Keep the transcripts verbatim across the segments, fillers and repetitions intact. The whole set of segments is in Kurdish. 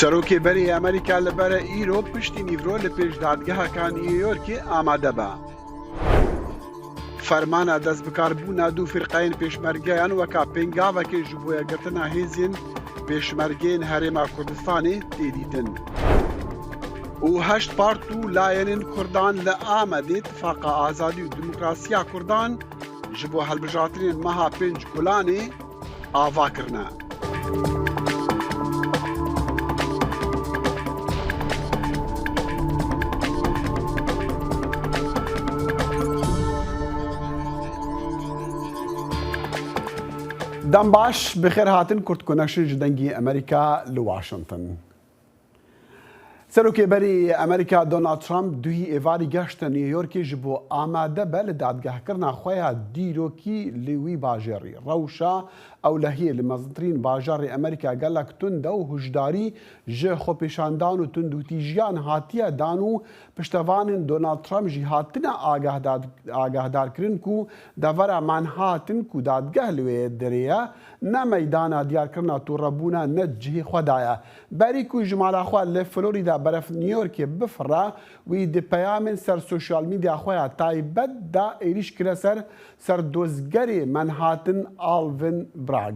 Serokê berê yê Amerîka li bere îro piştî nîvro li pêş dadgeha New Yorkê amade be. Fermana destbikarbûna du firqeyên pêşmergeyan weka pêngavekê ji bo yekgirtina hêzên pêşmergeyên Herêma Kurdistanê tê dîtin. Û heşt part û layenên Kurdan li Amedê Tifaqa Azadî û Demokrasiya Kurdan ji bo hilbijartinên meha pênc Gulanê ava kirine. Dem baş, bi xêr hatin Kurd Connection ji Dengê Amerîka li Washington. Serokê berê yê Amerîka Donald Trump duhî êvarî geşte New Yorkê ji bo amade be li dadgehkirina xwe ya dîrokî li wî bajêrî. Rewşa ewlehiyê li mezintirîn bajarê Amerîka gelek tund e û hişdarî ji xwepêşandan û tundûtîjiyan hatiye dan û piştevanên Donald Trump jî hatine agahdar, agahdarkirin ku devera Manhattan ku dadgeh li wê derê ye, ne meydana diyarkirina tûrebûna ne cihê xwe daye. Berî ku ji mala xwe li Florida beref New Yorkê bifire, wî di peyamên ser sosyal medya xwe ya taybet de êrîş kire ser serdozgerê Manhattan Alvin Bragg.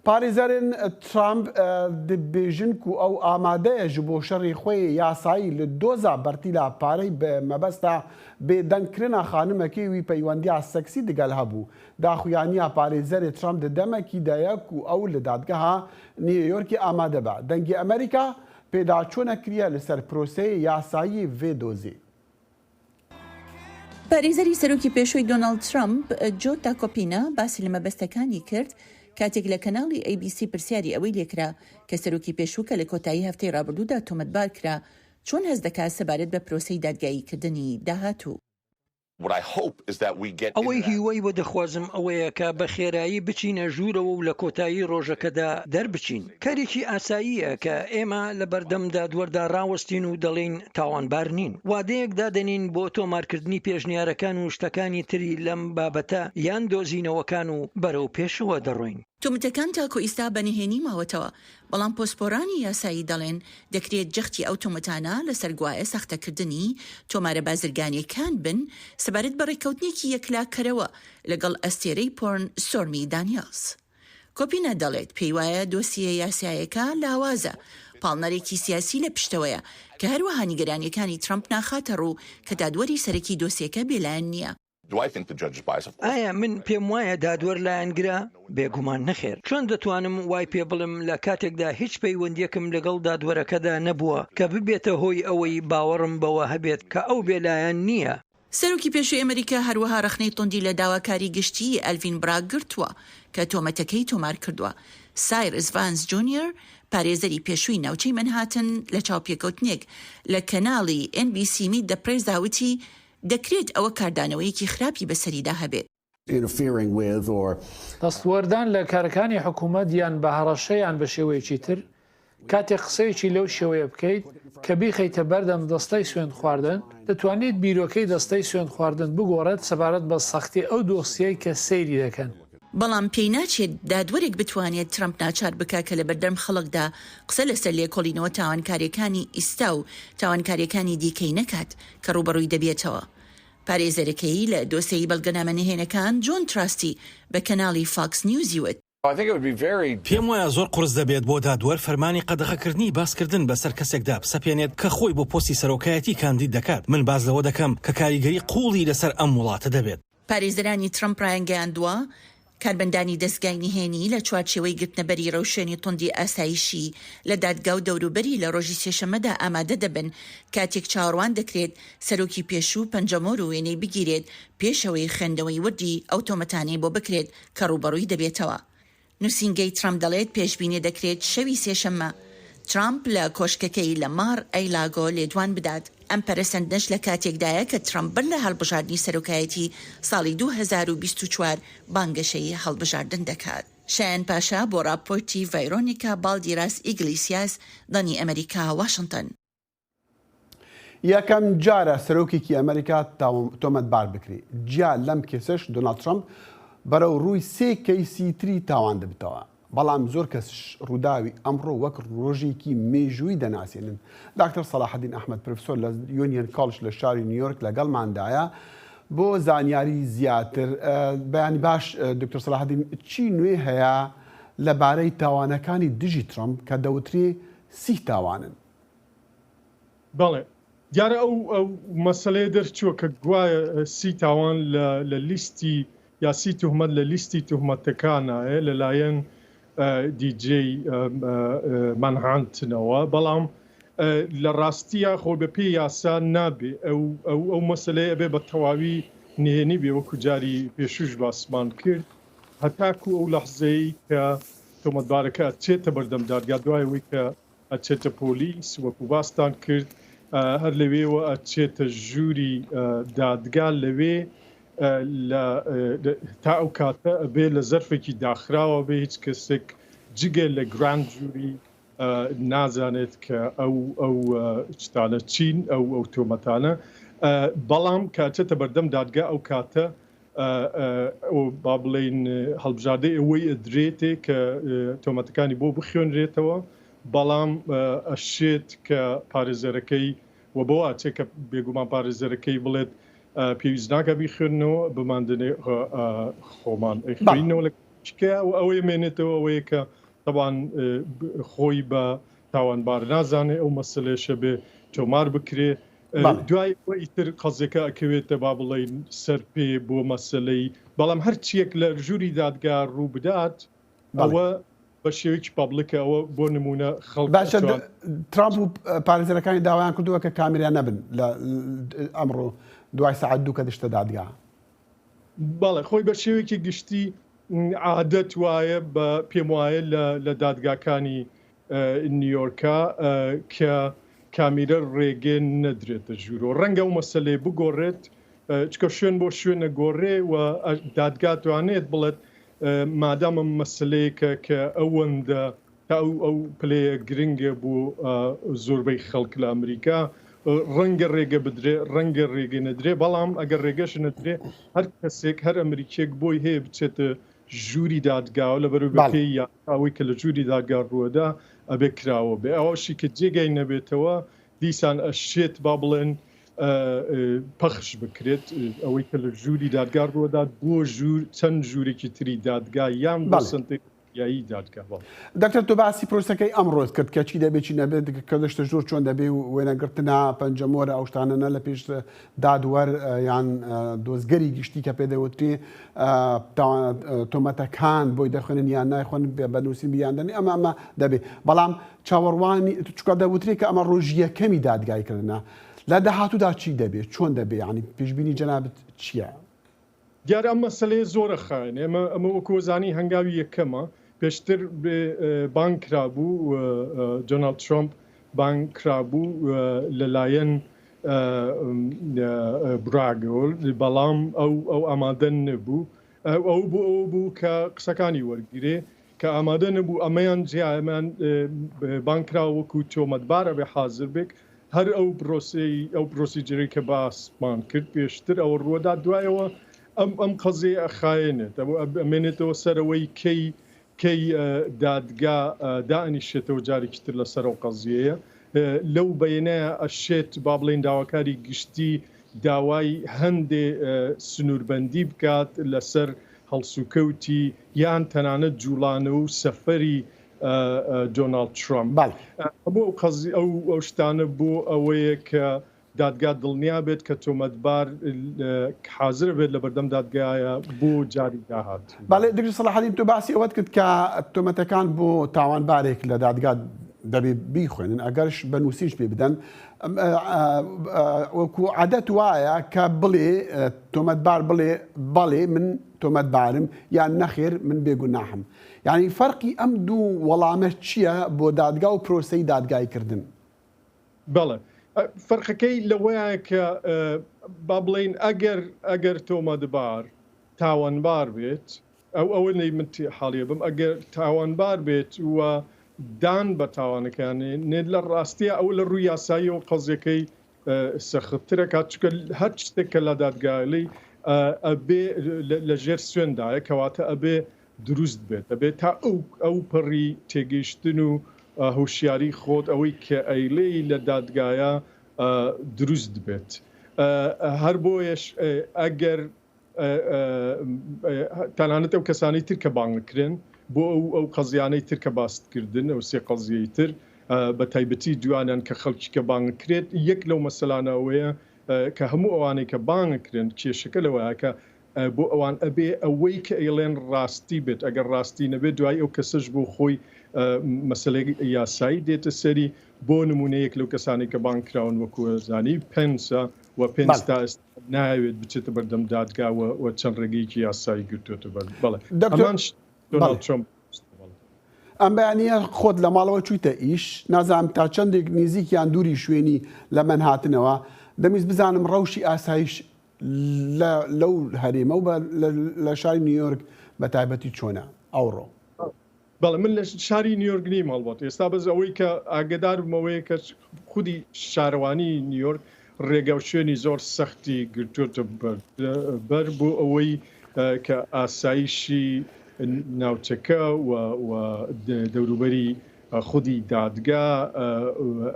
Parêzerên Trump, e, dibêjin ku ew amade ye ji bo şerê xwe yê yasayî li doza bertîla parey bi mebesta bêdengkirina xanimekê wî peywendiya seksî digel hebû. Daxuyaniya parêzerê Trump di demekî de ye ku ew li dadgeha New Yorkê amade be. Dengê Amerîka pêdaçûnek kiriye li ser proseyê yasayî vê dozê. پارێزەری سەرۆکی پێشووی دۆناڵد ترەمپ، جۆ تاکۆپینا، باسی لە مەبەستەکانی کرد کاتێک لە کەناڵی ئەی بی سی پرسیاری ئەوەی لێکرا کە سەرۆکی پێشوو کە لە کۆتایی هەفتەی ڕابردوودا تۆمەتبار کرا، چۆن هەست دەکات سەبارەت بە پرۆسەی دادگاییکردنی داهاتوو. ئەوەی هیوای وە دەخوازم ئەوەیە کە بە خێرایی بچینە ژوورەوە و لە کۆتایی ڕۆژەکەدا دەربچین. کارێکی ئاساییە کە ئێمە لە بەردەم دادوەردا ڕاوەستین و دەڵێین تاوانبار نین. وادەیەک دادەنین بۆ تۆمارکردنی پێشنیارەکان و شتەکانی تری لەم بابەتە یان دۆزینەوەکان و بەرەو پێشەوە دەڕۆین. تۆمەتەکان تاکو ئیستا بە نهێنی ماوەتەوە، بەڵام پسپۆرانی یاسایی دەڵێن دەکرێت جەختی ئەو تۆمەتانە لەسەر گوایە ساختەکردنی تۆمارە بازرگانیەکان بن سەبارەت بە ڕێککەوتنێکی یەکلاکەرەوە لەگەڵ ئەستێرەی پۆرن ستۆرمی دانیەلز. کۆپینا دەڵێت پێی وایە دۆسیە یاسایەکە لاوازە، پاڵنەرێکی سیاسی لە پشتەوەیە کە هەروەها نیگەرانیەکانی ترەمپ ناخاتە ڕوو کە دادوەری سەرەکی دۆسیەکە بێلایەن نییە. ئایا من پێم وایە دادوەر لایەنگرە؟ بێگومان نەخێر. چۆن دەتوانم وای پێ بڵێم لە کاتێکدا هیچ پەیوەندیەکم لەگەڵ دادوەرەکەدا نەبووە کە ببێتە هۆی ئەوەی باوەڕم بەوە هەبێت کە ئەو بێلایەن نییە؟ سەرۆکی پێشووی ئەمریکا هەروەها ڕەخنەی توندی لە داواکاری گشتی ئەلڤین براگ گرتووە کە تۆمەتەکەی تۆمار کردووە. سایرس ڤانس جونیەر، پارێزەری پێشووی ناوچەی مەنهاتن، لە چاوپێکەوتنێک لە کەناڵی ئێن بی سی میت دە پرێسدا وتی دەکرێت ئەوە کاردانەوەیەکی خراپی بەسەریدا هەبێت. دەستوەردان لە کارەکانی حکوومەت یان بە هەڕەشە یان بە شێوەیەکی تر، کاتێک قسەیەکی لەو شێوەیە بکەیت کە بیخەیتە بەردەم دەستەی سوێندخواردن، دەتوانیت بیرۆکەی دەستەی سوێندخواردن بگۆڕێت سەبارەت بە سەختی ئەو دۆسیەی کە سەیری دەکەن. بەڵام پێی ناچێت دادوەرێک بتوانێت ترەمپ ناچار بکات کە لەبەردەم خەڵکدا قسە لەسەر لێکۆڵینەوە تاوانکارییەکانی ئیستا و تاوانکارییەکانی دیکەی نەکات کە ڕووبەڕووی دەبێتەوە. پارێزەرەکەی لە دۆسیەی بەڵگەنامە نهێنەکان، جۆن تراستی، بە کەناڵی فاکس نیوزی وت. پێم وایە زۆر قورس دەبێت بۆ دادوەر فەرمانی قەدەغەکردنی باسکردن بەسەر کەسێکدا بسەپێنێت کە خۆی بۆ پۆستی سەرۆکایەتی کاندید دەکات. من باس لەوە دەکەم کە کاریگەری قووڵی لەسەر ئەم وڵاتە دەبێت. پارێزەرانی ترەمپ ڕایانگەیاندووە کارمەندانی دەستگای نهێنی لە چوارچێوەی گرتنەبەری ڕەوشێنی توندی ئاسایشی لە دادگا و دەوروبەری لە ڕۆژی سێشەممەدا ئامادە دەبن، کاتێک چاوەڕوان دەکرێت سەرۆکی پێشوو پەنجەمۆر و وێنەی بگیرێت پێش ئەوەی خوێندنەوەی وردی ئەو تۆمەتانەی بۆ بکرێت کە ڕووبەڕووی دەبێتەوە. نووسینگەی ترەمپ دەڵێت پێشبینی دەکرێت شەوی سێشەممە ترەمپ لە کۆشکەکەی لە مار ئەیلاگۆ لێدوان بدات. ئەم پەرەسەندنەش لە کاتێکدایە کە ترەمپ بەر لە هەڵبژاردنی سەرۆکایەتی ساڵی دوو هەزار و بیست و چوار بانگەشەی هەڵبژاردن دەکات. شایان پاشا بۆ ڕاپۆرتی ڤایرۆنیکا بالدیراس ئیگلیسیاس، دەنی ئەمریکا، واشنتن. یەکەم جارە سەرۆکێکی ئەمریکا تاو-، تۆمەتبار بکرێ. جیا لەم کێسەش، دۆناڵد ترەمپ بەرەو ڕووی سێ کەیسی تری تاوان دەبتەوە. بەڵام زۆر کەس ڕووداوی ئەمڕۆ وەک ڕۆژێکی مێژووی دەناسێنن. دکتۆر سەلاحەدین ئەحمەد، پرۆفسۆر لە یونیەن کۆلج لە شاری نیویۆرک، لەگەڵماندایە. بۆ زانیاری زیاتر، بەیانی باش، دکتۆر سەلاحەدین، چی نوێ هەیە لەبارەی تاوانەکانی دژی ترەمپ کە دەوترێ سی تاوانن؟ بەڵێ، دیارە ئەو ئەو مەسلەیە دەرچووە کە گوایە سی تاوان لە لە لیستی یا سی تهمەت لە لیستی تهمەتەکانایە لەلایەن دیجی مانهانتنەوە. بەڵام لە ڕاستیە خۆ بە پێی یاسا نابێ ئەو ئەو ئەو مەسلەیە بێ بە تەواوی نهێنی بێ، وەکو جاری پێشوش باسمان کرد، هەتاکو ئەو لەحزەی کە تۆمەتبارەکە چێتە بەردەم دادگا، دوای ئەوەی کە ئەچێتە پۆلیس، وەکو باستان کرد، هەر لەوێوە ئەچێتە ژووری دادگا. لەوێ لە تا ئەو کاتە ئەبێ لە زەرفێکی داخراوە بێ، هیچ کەسێک جگە لە گراند جووری نازانێت کە ئەو ئەو شتانە چین، ئەو ئەو تۆمەتانە. بەڵام کە ئەچێتە بەردەم دادگا ئەو کاتە ئەو با بڵێن هەڵبژاردەی ئەوەی ئەدرێتێ کە تۆمەتەکانی بۆ بخوێنرێتەوە. بەڵام ئەشێت کە پارێزەرەکەی و بۆ ئاچێ کە بێگومان پارێزەرەکەی بڵێت پێویست ناکە بیخوێنەوە، بماندنێ خۆمان ئەیخوێنەوە لە چکە و ئەوەی مێنێتەوە ئەوەیە کە تەبان خۆی بە تاوانبار نازانێ، ئەو مەسلێشە بێ تۆمار بکرێ. دوای ئیتر قەزیەکە ئەکەوێتە با بڵین سەر پێ بۆ مەسلەی، بەڵام هەرچیەک لە ژووری دادگا ڕوو بدات ئەوە بە شێوەیەکی پابلکە، ئەوە بۆ نمونە خەڵک باشە. ترامپ و پارێزەرەکانی داوایان کردووە کە کامریا نەبن لە ئەمڕۆ دوای سعات دوو کە دشتە دادگا. بەڵێ، خۆی بە شێوەیەکی گشتی عادەت وایە، بە پێم وایە لە لە دادگاکانی نیویۆرکا کە کامیرە ڕێگە نەدرێتە ژوورەوە. ڕەنگە ئەو مەسلەی بگۆڕێت، چکە شوێن بۆ شوێنە گۆڕێ و دادگا توانێت بڵێت مادام ئەم مەسلەیەکە کە ئەوەندە تا ئەو ئەو پلەیە گرنگە بۆ زۆربەی خەڵک لە ئەمریکا، ڕەنگە ڕێگە بدرێ، ڕەنگە ڕێگە نەدرێ، بەڵام ئەگەر ڕێگەش نەدرێ، هەر کەسێک، هەر ئەمریکیەک بۆی هەیە بچێتە ژووری دادگاوە لە بەرو بەپێی یا ئەوەی کە لە ژووری دادگا ڕووەدا ئەبێ کراوە بێ. ئەوەشی کە جێگای نەبێتەوە دیسان ئەشێت با بڵێن پەخش بکرێت، ئەوەی کە لە ژووری دادگا ڕووەدات بۆ ژوور چەند ژوورێکی تری دادگا یان بۆ سنتێک یایی دادگا. بەڵێ. دکتۆر، تۆ باسی پرۆسەکەی ئەمڕۆت کرد کە چی دەبێ، چی نەبێت، کە دەشتە ژوور چۆن دەبێ و وێنەگرتنە پەنجەمۆرە ئەو شتانەنە لە پێش دادوەر یان دۆزگەری گشتی کە پێ دەوترێ تۆمەتەکان بۆی دەخوێنن یان نایخوێنن، بە نووسین بیان دەنێ، ئەمە ئەمە دەبێ. بەڵام چاوەڕوانی چکە دەوترێ کە ئەمە ڕۆژ یەکەمی دادگایکردنە. لە داهاتوودا چی دەبێ، چۆن دەبێ، یعنی پێشبینی جەنابەت چییە؟ دیارە ئەم مەسلەیە زۆرە خاێن ئێمە ئەمە وەکۆزانی هەنگاوی یەکەمە. پێشتر بانگ کرابوو، دۆناڵد ترامپ بانگ کرابوو لەلایەن براگۆل، بەڵام ئەو ئەو ئامادە نەبوو. ئەو بۆ ئەو بوو کە قسەکانی وەرگرێ کە ئامادە نەبوو ئەمەیان جیایمان بانگ کرا وەکو تۆمەتبارە بێ حاضر بێک. هەر ئەو پرۆسەی ئەو پرۆسیجرەی کە باسمان کرد پێشتر ئەوە ڕووەدا دوایەوە ئەم ئەم قەزیە ئەخایێنێت ئەمێنێتەوە سەرەوەی کەی کەی دادگا دائنیشێتەوە جارێکی تر لەسەر ئەو قەزیەیە. لەو بەینەیە ئەشێت با بڵێن داواکاری گشتی داوای هەندێ سنووربەندی بکات لەسەر هەڵسوکەوتی یان تەنانەت جوڵانە و سەفەری دۆناڵد ترامپ. بەڵێ. ئەمە ئەو قەزی ئەو ئەو شتانە بۆ ئەوەیە کە دادگا دڵنیا بێت کە تۆمەتبار حاضر بێت لە بەردەم دادگایە بۆ جاری داهات. بەڵێ، دکتۆر سەلاحەدین، تۆ باسی ئەوەت کرد کە تۆمەتەکان بۆ تاوانبارێک لە دادگا دەبێ بیخوێنن، ئەگەرش بە نووسینش پێ بدەن. وەکو عادەت وایە کە بڵێ تۆمەتبار بڵێ بەڵێ من تۆمەتبارم، یان نەخێر من بێگوناحم. یعنی فەرقی ئەم دوو وەڵامە چییە بۆ دادگا و پرۆسەی دادگایکردن؟ بەڵێ. فەرقەکەی لەوەیە کە با بڵین ئەگەر ئەگەر تۆمەتبار تاوانبار بێت، ئەو ئەوە نەی من حاڵیە بم، ئەگەر تاوانبار بێت و دان بە تاوانەکانی نێت لە ڕاستیە ئەو لە ڕووی یاسایی و قەزیەکەی سەختترە کات چکە هەر شتێک کە لە دادگالی ئەبێ لە ژێر سوێندایە کەواتە ئەبێ دروست بێت. دەبێت تا ئەو، ئەو پەڕی تێگەیشتن و، ئە، هۆشیاری خۆت، ئەوەی کە ئەیلێی لە دادگایە، ئە، دروست بێت. ئە، ئە، هەر بۆیەش، ئە، ئەگەر، ئە، ئە، ئە، تەنانەت ئەو کەسانەی تر کە بانگ کرێن بۆ ئەو، ئەو قەزیانەی تر کە باست کردن، ئەو سێ قەزیەی تر، ئە، بە تایبەتی دوانیان کە خەڵکی کە بانگ کرێت، یەک لەو مەسەلانە ئەوەیە، ئە، کە هەموو ئەوانەی کە بانگ کرێن، کێشەکە لەوەیە کە، ئە، بۆ ئەوان ئەبێ ئەوەی کە ئەیڵێن ڕاستی بێت. ئەگەر ڕاستی نەبێت، دوای ئەو کەسەش بۆ خۆی، ئە، مەسەلەی یاسایی دێتە سەری. بۆ نمونە، یەک لەو کەسانەی کە بانگ کراون، وەکو زانی، پێنسە، و پێنس بەڵێ. تا ئێستا نایەوێت بچێتە بەردەم دادگا و، و چەند ڕێگەیەکی یاسایی گرتووەتە بەر. بەڵێ. دکتۆر، ئەمان ش-، دۆناڵد بەڵێ. ترامپ. ئەم بەیانیە خۆت لە ماڵەوە چوویتە ئیش، نازانم تا چەندێک نزیک یان دووری شوێنی لە من هاتنەوە. دەمویست بزانم ڕەوشی ئاسایش لە، لەو هەرێمە و بە، لە، لە شاری نیویۆرک بە تایبەتی چۆنە ئەوڕۆ؟ بەڵێ، من لە شاری نیویۆرک نیم هەڵبەت. ئێستا بەس ئەوەی کە ئاگدار بمەوەیە کە خودی شارەوانی نیویۆرک ڕێگە و شوێنی زۆر سەختی گرتووەتە بەر، بەر بۆ ئەوەی، ئە، کە ئاسایشی ناوچەکە و، و دە-، دەوروبەری، ئە، خودی دادگا، ئە،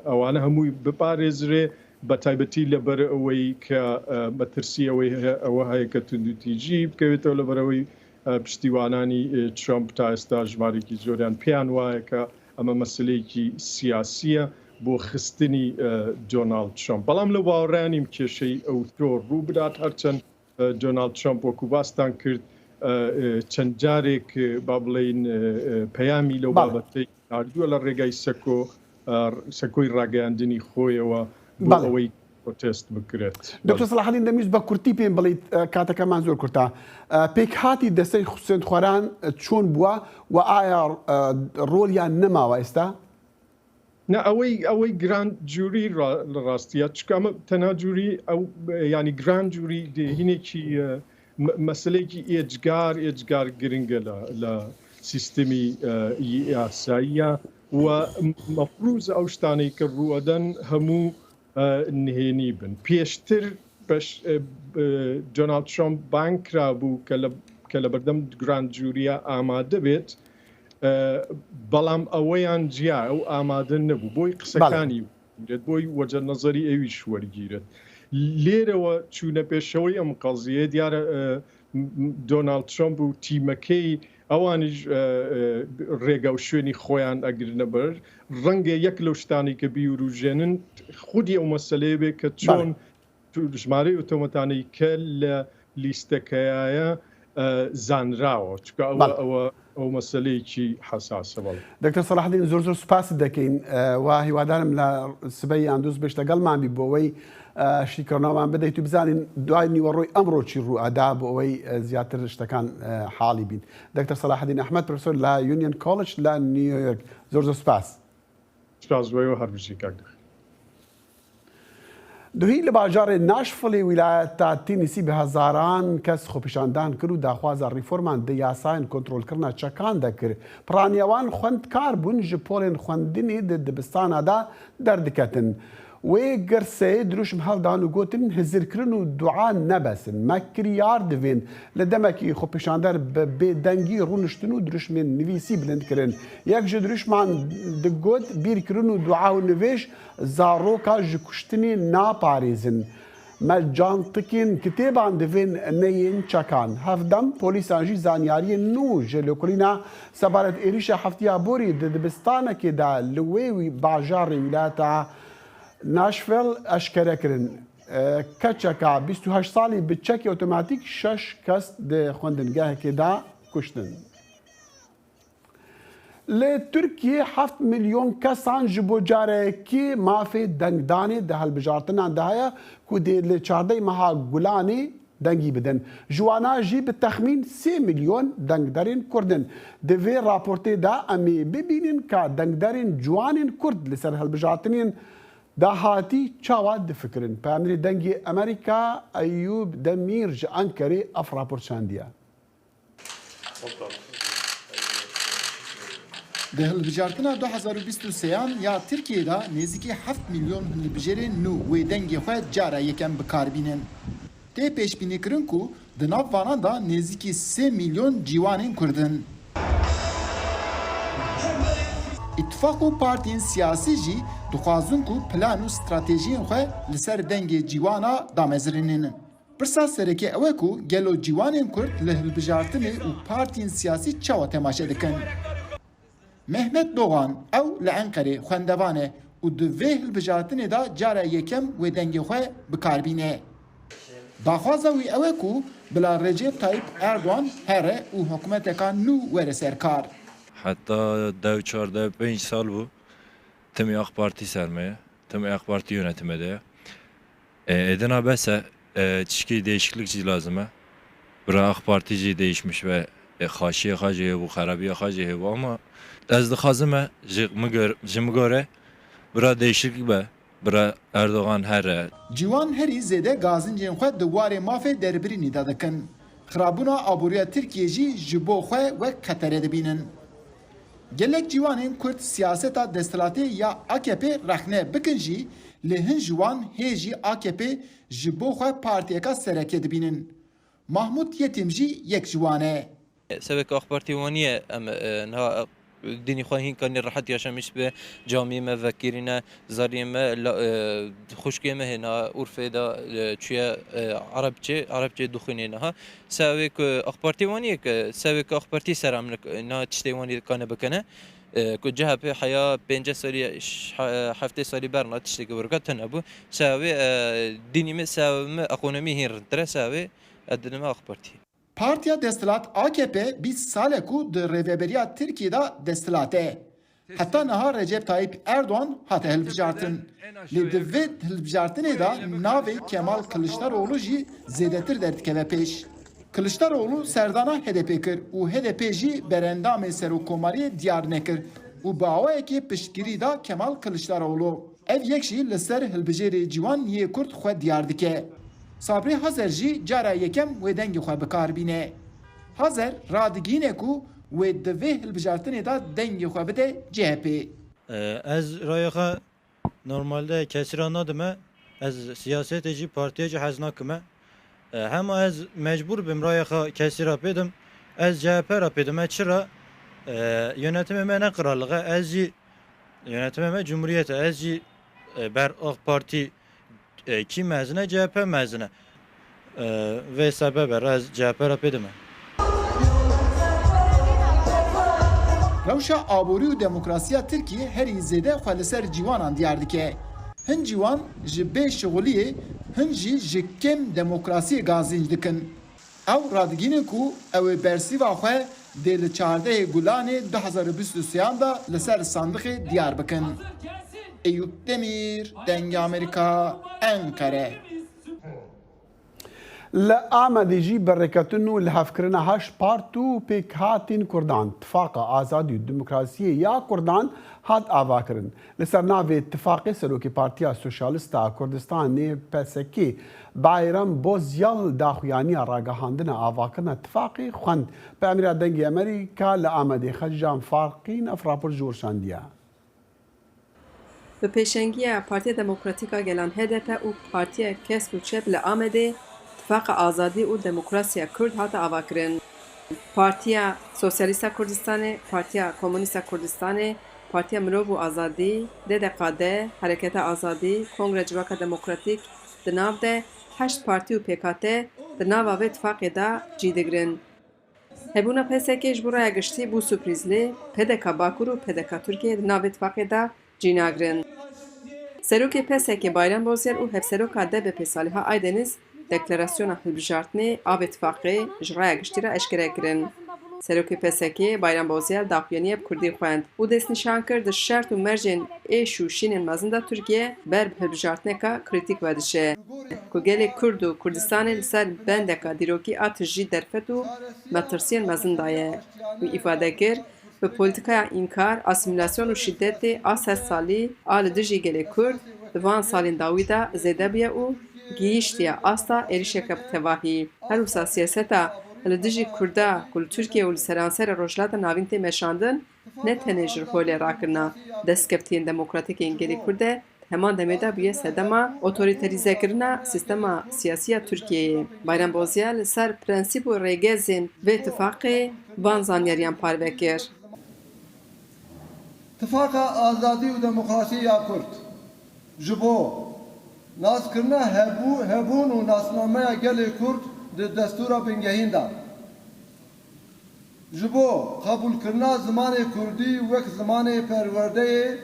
ئەوانە هەمووی بپارێزرێ، بە تایبەتی لەبەر ئەوەی کە، ئە، مەترسی ئەوەی هەیە، ئەوە هەیە کە توندوتیژی بکەوێتەوە لەبەر ئەوەی، ئە، پشتیوانانی، ئێ، ترامپ تا ئێستا ژمارێکی زۆریان پێیان وایە کە ئەمە مەسلەیەکی سیاسیە بۆ خستنی، ئە، دۆناڵد ترامپ. بەڵام لە باوەڕیانیم کێشەی ئەو تۆ ڕوو بدات، هەرچەند، ئە، دۆناڵد ترامپ وەکو باستان کرد، ئە، ئە، چەند جارێک، ئە، با بڵێن، ئە، ئە، پەیامی لەو بەڵێ. بابەتەی ناردووە لە ڕێگای سەکۆ، ئە، سەکۆی ڕاگەیاندنی خۆیەوە بۆ بەڵێ. ئەوەی پرۆتێست بکرێت. دکتۆر بەڵێ. سەلاحەدین، دەمویست بە کورتی پێم بڵێیت، ئە، کاتەکەمان زۆر کورتە. ئە، پێکهاتی دەستەی سوێندخواران چۆن بووە و ئایا، ئە، ڕۆلیان نەماوە ئێستا؟ نە، ئەوەی، ئەوەی گراند جوری ڕا-، لە ڕاستیە، چونکە ئەمە تەنها جوری ئەو، یعنی گراند جوری دێ هینێکی، ئە، م-، مەسلەیەکی ئێجگار، ئێجگار گرنگە لە، لە سیستمی، ئە، یاساییە و مەفروز ئەو شتانەی کە ڕووەدەن هەموو، ئە، نهێنی بن. پێشتر بەش-، ئە، ب-، دۆناڵد ترامپ بانگ کرابوو کە لە، کە لە بەردەم گراند جوریە ئامادە بێت، ئە، بەڵام ئەوەیان جیا، ئەو ئامادە نەبوو. بۆی بەڵێ. قسەکانی وەرگیرێت، بۆی وەجە نەزەری ئەویش وەرگیرێت. لێرەوە چوونە پێشەوەی ئەم قەزیە دیارە، ئە، م-، م-، دۆناڵد ترامپ و تیمەکەی ئەوانیش، ئە، ئە، ڕێگە و شوێنی خۆیان ئەگرنە بەر. ڕەنگە یەک لەو شتانی کە بیوروژێنن خودی ئەو مەسلەیە بێ کە بەڵێ. چۆن تو-، ژمارەی ئۆتۆمەتانەی کە لە لیستەکەیایە، ئە، زانراوە، چونکە ئەوە، بەڵێ. ئەوە، ئەو مەسلەیەکی حەساسە، بەڵێ. دکتۆر سەلاحەدین، زۆر زۆر سوپاست دەکەین، ئە، و هیوادارم لە سبەی یان دووسبەی شتە گەڵمان بی بۆ ئەوەی، ئە، شیکردنەوەمان بدەیت و بزانین دوای نیوەڕۆی ئەمڕۆ چی ڕوو ئەدا بۆ ئەوەی، ئە، زیاتر شتەکان، ئە، حاڵی بین. دکتۆر سەلاحەدین ئەحمەد، پرۆفسۆر لە یونیەن کۆلج لە نیویۆرک، زۆر زۆر سوپاس. سوپاس بۆ ئێوە، هەر بژی کاک دەخ. دوهی لە باژارê Nashville-ê wîlayeta Tennessee bi hezaran kes xwepêşandan kir û daxwaza reforman di yasayên kontrolkirina çekan de kir. Piraniya wan xwendkar bûn, ji polên xwendinê di dibistana de derdiketin. Wê girseyê dirûşm hevdan û gotin, hizirkirin û dua ne bes in. Me kiryar divên. Li demekî xwepêşander bi bêdengî rûniştin û dirûşmên nivîsî bilind kirin. Yek ji dirûşman digot, bîrkirin û dua û nivêj zaroka ji kuştinê naparêzin. Me cantikên kitêban divên neyên çekan. Hevdem polîsan jî zanyariyên nû ji lêkolîna sebaret êrîşa heftiya borî di dibistanekê de li wê wî bajarê wîlayeta Nashville eşkere kirin. E, keçeka bîst û heşt salî bi çekê otomatîk şeş kes di xwendingehekê de kuştin. Li Tirkiyê heft milyon kesan ji bo carekê mafê dengdanê di hilbijartinan de heye ku dê li çardeh meha Gulanê dengî bidin. Ji wana jî bi texmîn sê milyon dengderên Kurd in. Di vê raportê de em ê bibînin ka dengderên ciwanên Kurd li ser hilbijartinên dahatî çawa difikirin. Peyamnêrê Dengê Amerîka Eyûb Demîr ji Enkerê ev raport şandiye. Di hilbijartina du hezar û bîst û sêyan ya Tirkiyê de nêzîkî heft milyon hilbijêrên nû wê dengê xwe cara yekem bi kar bînin. Tê pêşbînîkirin ku Di nav vanan de nêzîkî sê milyon ciwanên Kurd in. Îtifaq û partiyên siyasî jî dixwazin ku plan û stratejiyên xwe li ser dengê ciwana damezirînin. Pirsa sereke ew e ku gelo ciwanên Kurd li hilbijartinê û partiyên siyasî çawa temaşe dikin? Mehmet Doğan, ew li Enqerê xwendevan e û di vê hilbijartinê de cara yekem wê dengê xwe bi kar bîne. Daxwaza wî ew e ku bila Recep Tayyip Erdoğan here û hikûmeteka nû were ser kar. Heta deh çardeh pênc sal bû, timî AK Partî ser me ye. Timî AK Partî yönetime de ye. E, êdina bes e, e, tişkî değişiklik jî lazim e. Bira AK Partî jî değişmiş ve, e, xaşiyê xwe jî hebû, xerabiya xwe jî hebû ama ez dixwazim e ji min gor-, ji min gore bira değişiklik be, bira Erdoğan here. Ciwan herî zêde gazincên xwe di warê mafê derbirînî de dikin. Xirabûna aboriya Tirkiyê jî ji bo xwe wek xetere dibînin. Gelek ciwanên Kurd siyaseta desthilatê ya A K P rexne bikin jî, lê hin ji wan hê jî A K P ji bo xwe partiyeka sereke dibînin. Mahmut Yetim jî yek ji wan e. Sevek AK Partî waniye em, e, niha, e, dînî xwe hîn kanî rehet yaşamiş be, camiyê me vekirîne, zariyê me, la, e, xwişkê me hêna Urfê de, e, çûye, e, Erebçê, Erebçê dixwînê niha. Sevê ku AK Partî waniye ke, sevê ku AK Partî ser em nik-, na tiştê wanî kane bikene. E, ku C H P heya pênceh salî, ş-, he-, heftê salî berna tiştekî wirka tune bû. Sevê, e, dînî me, sevê me ekonomî hîn rindtir e, sevê, e, dinime AK Partî. Partiya desthilat A K P bîst sal e ku di rêveberiya Tirkiyê de desthilat e. Heta niha Recep Tayyip Erdoğan hate hilbijartin. Lê di vê hilbijartinê de navê Kemal Kılıçdaroğlu jî zêdetir derdikeve pêş. Kılıçdaroğlu serdana H D P kir û H D P jî berendamê serokkomariyê diyar nekir û bi awayekê piştgirî da Kemal Kılıçdaroğlu. Ev yek jî li ser hilbijêrê ciwan yê Kurd xwe diyar dike. Sabrî Hazer jî cara yekem wê dengê xwe bi kar bîne. Hazer radigihîne ku wê di vê hilbijartinê de dengê xwe bide C H P. Ez raya xwe normalde kesî ra nadime. Ez siyasetê jî partiyê jî hez nakime. E, hema ez mecbûr bim raya xwe kesî ra pêdim. Ez C H P ra pêdim. E, çira? E, yönetimê me ne qiralix e. Ez jî yönetimê me cumhuriyet e. Ez jî, e, ber AK Partî, e, kî mezin e? C H P mezin e. E, vê sebebe re ez C H P ra pêdim e. Rewşa aborî û demokrasiya Tirkiyê herî zêde xwe li ser ciwanan diyar dike. Hin ciwan ji bê şixuliyê, hin jî ji kêm demokrasiyê gazinc dikin. Ew radigihînin ku ew ê bersîva xwe dê li çardehê Gulanê du hezar û bîst û sêyan de li ser sandixê diyar bikin. Eyûp Demîr, Dengê Amerîka, Enqere. Li Amedê jî bi rêkeftin û lihevkirina heşt part û pêkhatên Kurdan, Tifaqa Azadî û Demokrasiyê ya Kurdan hat avakirin. Li ser navê Tifaqê Serokê Partiya Sosyalîst a Kurdistanê, P S K, Bayram Bozyal daxuyaniya ragihandina avakirina Tifaqê xwend. Bi emrîna Dengê Amerîka li Amedê Xeccan Farqîn ev rapor ji wir şandiye. Bi pêşengiya Partiya Demokratîk a Gelan, H D P, û Partiya Kesk û Çep li Amedê Tifaqa Azadî û Demokrasiya Kurd hate avakirin. Partiya Sosyalîst a Kurdistanê, Partiya Komûnîst a Kurdistanê, Partiya Mirov û Azadî, D D K D, Hereketa Azadî, Kongreya Civaka Demokratîk, di nav de heşt partî û pêkhate di nava vê tifaqê de cî digirin. Hebûna P S K ji bo raya giştî bû surprîz, lê P D K Bakur û P D K Tirkiye di navê tifaqê de cî nagirin. Serokê P S K Bayram Bozyel û Hevseroka D B P Saliha Aydeniz deklarasyona hilbijartinê a vê tifaqê ji raya giştî re eşkere kirin. Serokê P S K Bayram Bozyel daxuyaniye bi kurdî xwend û destnîşan kir di şert û mercên êş û şînên mezin de Tirkiye ber bi hilbijartineka krîtîk ve diçe ku gelê Kurd û Kurdistanê li ser bendeka dîrokî a tijî derfet û metirsiyên mezin daye. Wî îfade kir, bi polîtîkaya înkar, asîmîlasyon û şîdetê a sed salî a li dijî gelê Kurd di van salên dawî de zêde bûye û gihîştiye asta êrişeke bi tevahî. Her wisa siyaseta li dijî Kurda ku li Tirkiye û li seranserê Rojhilata Navîn tê meşandin, ne tenê ji holê rakirina destkeftiên demokratîk ên gelê Kurd e, Heman demê de bûye sedema otorîterîzekirina sîstema siyasî ya Tirkiyeyê. Bayram Bozyal li ser prensîp û rêgezên vê tifaqê van zanyariyan parve kir. Tifaqa Azadî û Demokrasî ya Kurd ji bo naskirina hebû-, hebûn û nasnameya gelê Kurd di destûra bingehîn de. Ji bo qebûlkirina zimanê kurdî wek zimanê perwerdeyê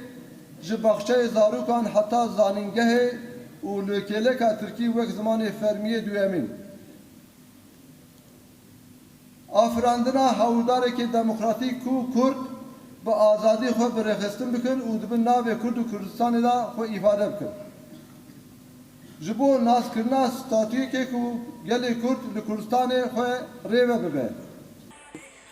ji baxçeyê zarokan heta zanîngehê û li kêleka tirkî wek zimanê fermiyê duyemîn. Afirandina hewldarekî demokratîk ku Kurd bi azadî xwe bi rêxistin bikin û di bin navê Kurd û Kurdistanê de xwe îfade bikin. Ji bo naskirina statûyekê ku gelê Kurd li Kurdistanê xwe rê ve bibe.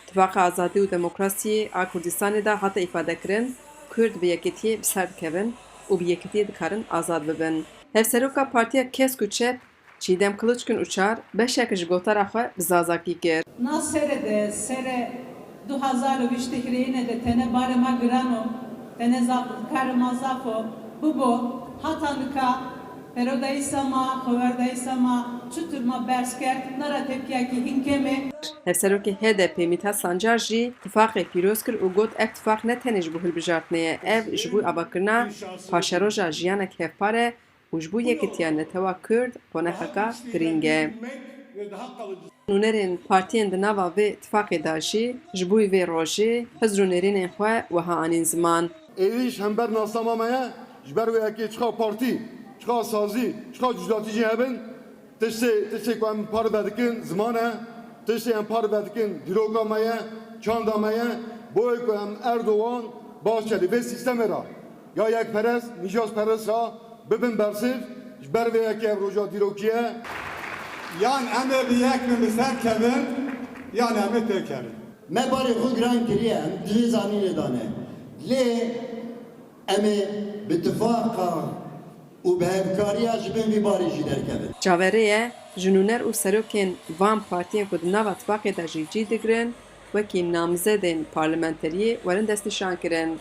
Tifaqa Azadî û Demokrasiyê a Kurdistanê de hate îfadekirin, Kurd bi yekitiyê bi ser dikevin û bi yekitiyê dikarin azad bibin. Hevseroka Partiya Kesk û Çep, Çîdem Kılıçkın Uçar, beşek ji gotara xwe bi zazakî kir. Na serê de, serê du hazar û bîst û hîrê de tenê barê ma giran o, tenê za-, karê ma zaf o, bibo, hata nika, perodayîsa ma, xoverdayîsa ma, çitur ma berz kerd, na ra tepkiyakî hin kêm e. Hevserokê H D P Mithat Sancar jî tifaqê pîroz kir û got, ev tifaq ne tenê ji bo hilbijartinê ye, ev ji bo avakirina paşeroja jiyanek hevpar e û ji bo yekitiya netewa Kurd qonexeka girîng e. Nûnerên partiyên di nava vê tifaqê de jî ji bo vê rojê hizr û nêrînên xwe wiha anîn ziman. Êrîş hember nasnama me ye, ji ber wê yekê çiqa partî, çiqa sazî, çiqa cudatî jî hebin, tiştê, tiştê ku em parve dikin ziman e, tiştê em parve dikin dîroka me ye, çanda me ye, bo wê ku em Erdogan, Bahçeli vê sîstemê re ya yekperest, nîşastperest re bibin bersiv, ji ber vê yekê ev roja dîrokî ye. Yan em ê bi yek bin bi ser kevin, yan em ê têkevin. Me barê xwe giran kiriye, em di vê zanînê de ne. Lê em ê bi tifaqa û bi hevkariya ji bin vî barê jî derkevin. Çaverê ye, ji nûner û serokên van partiyên ku di nava tifaqê de jî cî digirin, wekî namzedên parlamenteriyê werin destnîşankirin.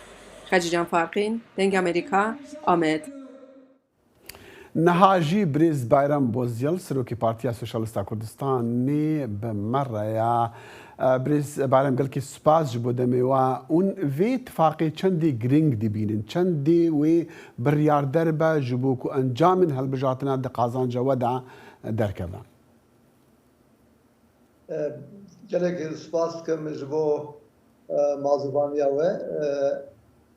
Xecîcan Farqîn, Dengê Amerîka, Amed. Niha jî birêz Bayram Bozyal, Serokê Partiya Sosyalista Kurdistanê bi me re ya. Birêz Bayram, gelkî spas ji bo demê we. Hûn vê tifaqê çendê girîng dibînin? Çendê wê biryarder be ji bo ku encamên hilbijartina di qazanca we de derkeve? E, gelek spas dikim ji bo, e, mazûvaniya we. E,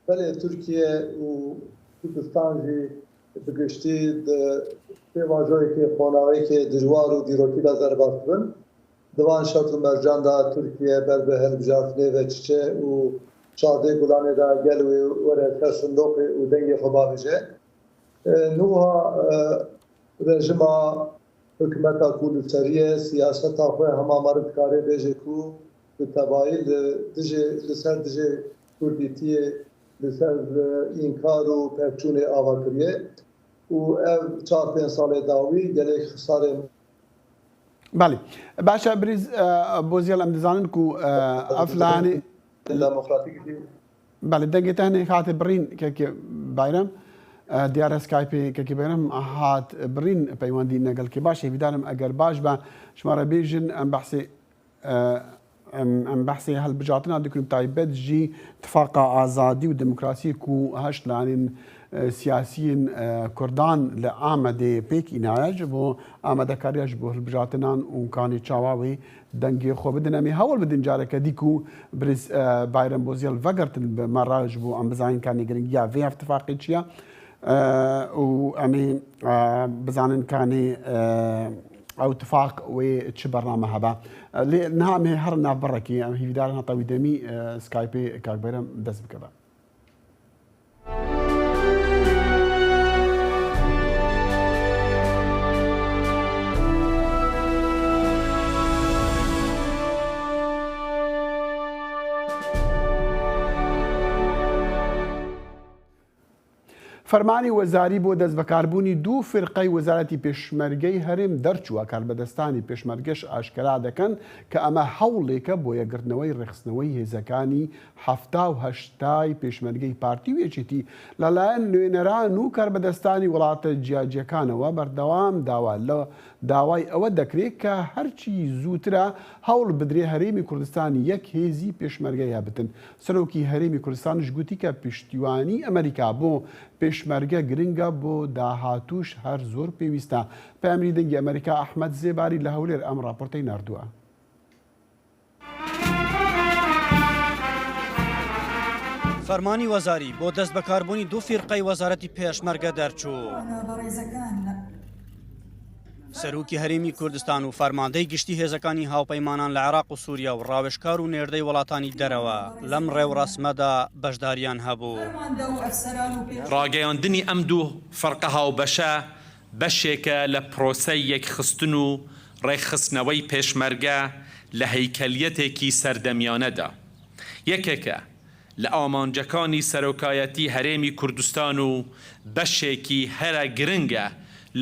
belê Tirkiye û Kurdistan jî bi giştî di pêvajoyekê, qonaxekê dijwar û dîrokî de derbas dibin. Di van şert û mercan de Tirkiye ber bi hilbijartinê ve çiçe û çardê gulanê de gel wê were ser sindoqê û dengê xwe bavêje. E, niha, e, rejima hikûmeta ku li serî ye, siyaseta xwe hema meriv dikare bêje ku bi tevayî li dijê, li ser dijê kurdîtiyê, li ser, e, înkar û pevçûnê ava kiriye û ev çar pênc salê dawî gelek xisarê Belê. Baş e, birêz, e, Bozyal, em dizanin ku, e, ev lanê demokratîk jî. Belê, dengê te hinê hate birîn, kekê Bayram. E, diyar e Skypeê kekê Bayram hat birîn peywendî ne gelkê baş. Hêvîdarim eger baş be, ji me re bêjin, em behsê, e, em, em behsê hilbijartina dikin, taybet jî tifaqa azadî û demokrasiyê ku heşt lanên, e, siyasiyên, e, Kurdan li Amedê pêk înaye ji bo amadekariya ji bo hilbijatinan û kanê çawa wê dengê xwe bidin. Em ê hewl bidin careke dî ku birêz, e, Bayram Bozyal vegertin bi me re ji bo em bizanin kanê giringiya vê hevtifaqê çi ye. E, û em ê, e, bizanin kanê, e, ew tifaq wê çi bername hebe. E, lê niha em ê herin nav birekê, em hîvîdarin heta wî demî, e, Skypeê Kak Bayram dest bikeve. فەرمانی وەزاری بۆ دەستبەکاربوونی دوو فیرقەی وەزارەتی پێشمەرگەی هەرێم دەرچووە. کاربەدەستانی پێشمەرگەش ئاشکرا دەکەن کە ئەمە هەوڵێکە بۆ یەکگرتنەوەی ڕێخستنەوەی هێزەکانی حەفتا و هەشتای پێشمەرگەی پارتی و یەکێتی لەلایەن نوێنەران و کاربەدەستانی وڵاتە جیاجیەکانەوە. بەردەوام داوا لە داوای ئەوە دەکرێت کە هەرچی زووترە هەوڵ بدرێ هەرێمی کوردستان یەک هێزی پێشمەرگە هەبتن. سەرۆکی هەرێمی کوردستانش گوتی کە پشتیوانی ئەمریکا بۆ پێشمەرگە گرنگە، بۆ داهاتووش هەر زۆر پێویستە. پەیامنێری دەنگی ئەمریکا ئەحمەد زێباری لە هەولێر ئەم راپۆرتەی ناردووە. فەرمانی وەزاری بۆ دەست بەکاربوونی دوو فیرقەی وەزارەتی پێشمەرگە دەرچوو. سەرۆکی هەرێمی کوردستان و فەرماندەی گشتی هێزەکانی هاوپەیمانان لە عێراق و سووریا و ڕاوێژکار و نێردەی وڵاتانی دەرەوە لەم ڕێوڕەسمەدا بەشداریان هەبوو. ڕاگەیاندنی ئەم دوو فەرقە هاوبەشە بەشێکە لە پرۆسەی یەکخستن و ڕێکخستنەوەی پێشمەرگە لە هەیکەلیەتێکی سەردەمیانەدا. یەکێکە لە ئامانجەکانی سەرۆکایەتی هەرێمی کوردستان و بەشێکی هەرە گرنگە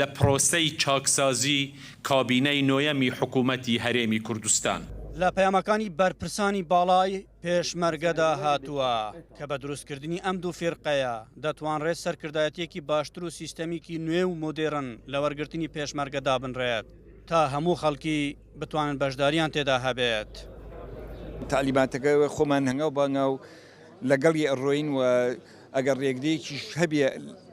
لە پرۆسەی چاکسازی کابینەی نۆیەمی حکوومەتی هەرێمی کوردستان. لە پەیامەکانی بەرپرسانی باڵای پێشمەرگەدا هاتووە کە بە دروستکردنی ئەم دوو فیرقەیە دەتوانرێت سەرکردایەتیەکی باشتر و سیستەمێکی نوێ و مۆدێرن لە وەرگرتنی پێشمەرگە دابنرێت، تا هەموو خەڵکی بتوانن بەشداریان تێدا هەبێت. تالیباتەکە خۆمان هەنگاو بە هەنگاو لەگەڵی ئەڕۆین و ئەگەر ڕێگرێکیش هەبێ،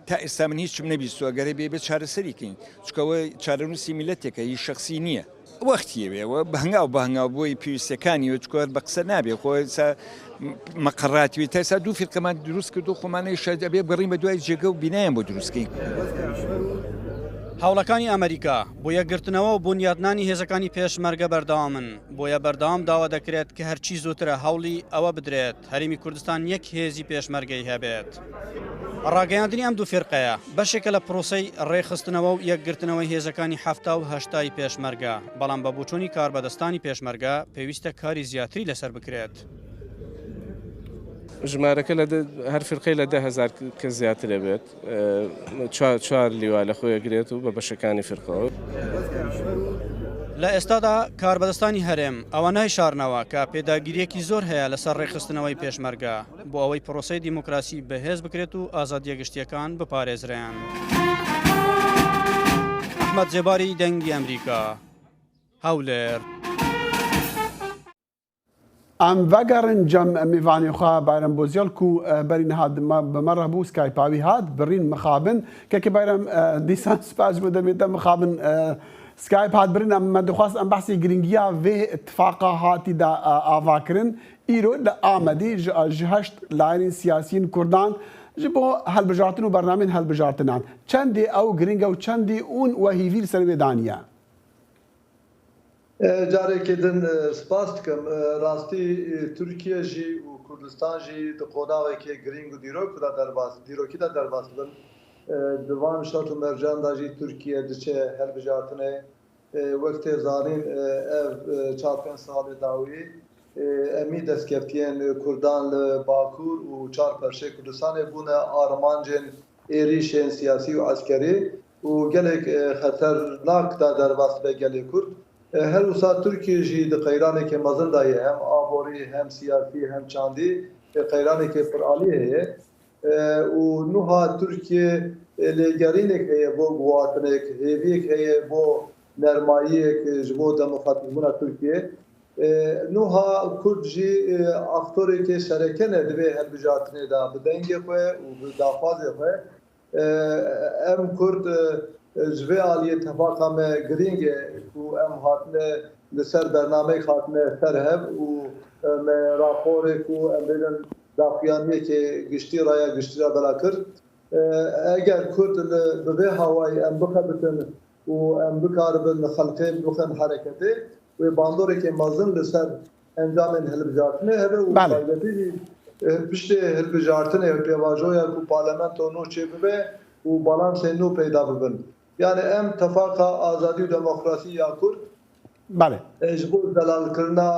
تا ئێستا من هیچم نەبیستووە، ئەگەر هەبێ بێ چارەسەری کەین، چکەوە چارەنووسی میلەتێکە، هی شخصی نییە. وەختی ئەوێ و بە هەنگاو بە هەنگاو بۆی پێویستەکانی و چکۆر بە قسە نابێ. خۆ ئێستا مەقەڕاتی وێ تا ئێستا دوو فیرقەمان دروست کردو، خۆمانەی شاید ئەبێ بگەڕین بە دوای جێگە و بینایان بۆ دروستکەین. هەوڵەکانی ئەمریکا بۆ یەکگرتنەوە و بنیادنانی هێزەکانی پێشمەرگە بەردەوامن، بۆیە بەردەوام داوا دەکرێت کە هەرچی زووترە هەوڵی ئەوە بدرێت هەرێمی کوردستان یەک هێزی پێشمەرگەی هەبێت. ڕاگەیاندنی ئەم دوو فیرقەیە بەشێکە لە پرۆسەی ڕێخستنەوە و یەکگرتنەوەی هێزەکانی حەفتا و هەشتای پێشمەرگە، بەڵام بە بۆچوونی کاربەدەستانی پێشمەرگە پێویستە کاری زیاتری لەسەر بکرێت. ژمارەکە لە دە، هەر فیرقەی لە دە هەزار کەس زیاتر ئەبێت. ئە، چوار، چوار لیوا لە خۆی ئەگرێت و بە بەشەکانی فیرقەوە. لە ئێستادا کاربەدەستانی هەرێم ئەوە نایشارنەوە کە پێداگیریەکی زۆر هەیە لەسەر ڕێکخستنەوەی پێشمەرگە بۆ ئەوەی پرۆسەی دیموکراسی بەهێز بکرێت و ئازادیە گشتیەکان بپارێزرێن. ئەحمەد زێباری، دەنگی ئەمریکا، هەولێر. Em vegerin cem mêvanê xwe Bayram Bozyal ku, e, berî niha di me, bi me re bû, Skype-a wî hat, birîn mixabin. Kekê Bayram, e, dîsan spas ji bo demê te mixabin, e, Skype hat birîn. Em, me dixwest em behsê giringiya vê tifaqa hatî da, e, ava kirin. Îro li Amedî ji, ji heşt layînên siyasiyên Kurdan ji bo helbijartin û bernameyên helbijartinan. Çendê ew giring e û çendê hûn we hîvî li ser wê daniye? E, carekê din, e, spas dikim. E, rastî, e, Tirkiye jî û Kurdistan jî di qonaxekê girîng û dîrok de derbas, dîrokî de derbas dibin. E, di van şert û mercan de jî Tirkiye diçe helbijartinê. E, wek tê zanîn, e, ev, e, çar pênc salê dawî, e, em î destkeftiyên Kurdan li Bakur û çar perçeyê Kurdistanê bûne armancên êrîşên siyasî û eskerî û gelek, e, xeternak da derbas be gelê Kurd. E, her wisa Tirkiye jî di qeyranekê mezin de ye, hem aborî, hem siyasî, hem çandî, e, qeyranekê piralî heye. E, û nuha Tirkiye, e, lêgerînek heye bo guhatinek, hêviyek heye bo nermayiyek, e, ji bo demokratîkbûna Tirkiye. E, nuha Kurd jî, e, aktorekê sereke ne di vê hilbijartinê de bi dengê xwe û bi daxwazê xwe. E, em Kurd, e, ji vê aliyê tefaqa me girîng e ku em hatine li ser bernameyek hatine ser hev û, e, me raporê ku em bênin daxuyaniyekê giştî, raya giştî re bela kir. E, eger Kurd li, bi vê hawayî em bixebitin û em bikaribin xelkê bixin hereketê, wê bandoreke mezin li ser encamên hilbijartinê hebe û Belê. taybetî jî, e, piştê hilbijartinê pêvajoya ku parlamento nû çêbibe û balansên nû peyda bibin. Yani em tefaqa azadî û demokrasî ya Kurd Belê. E, ji bo zelalkirina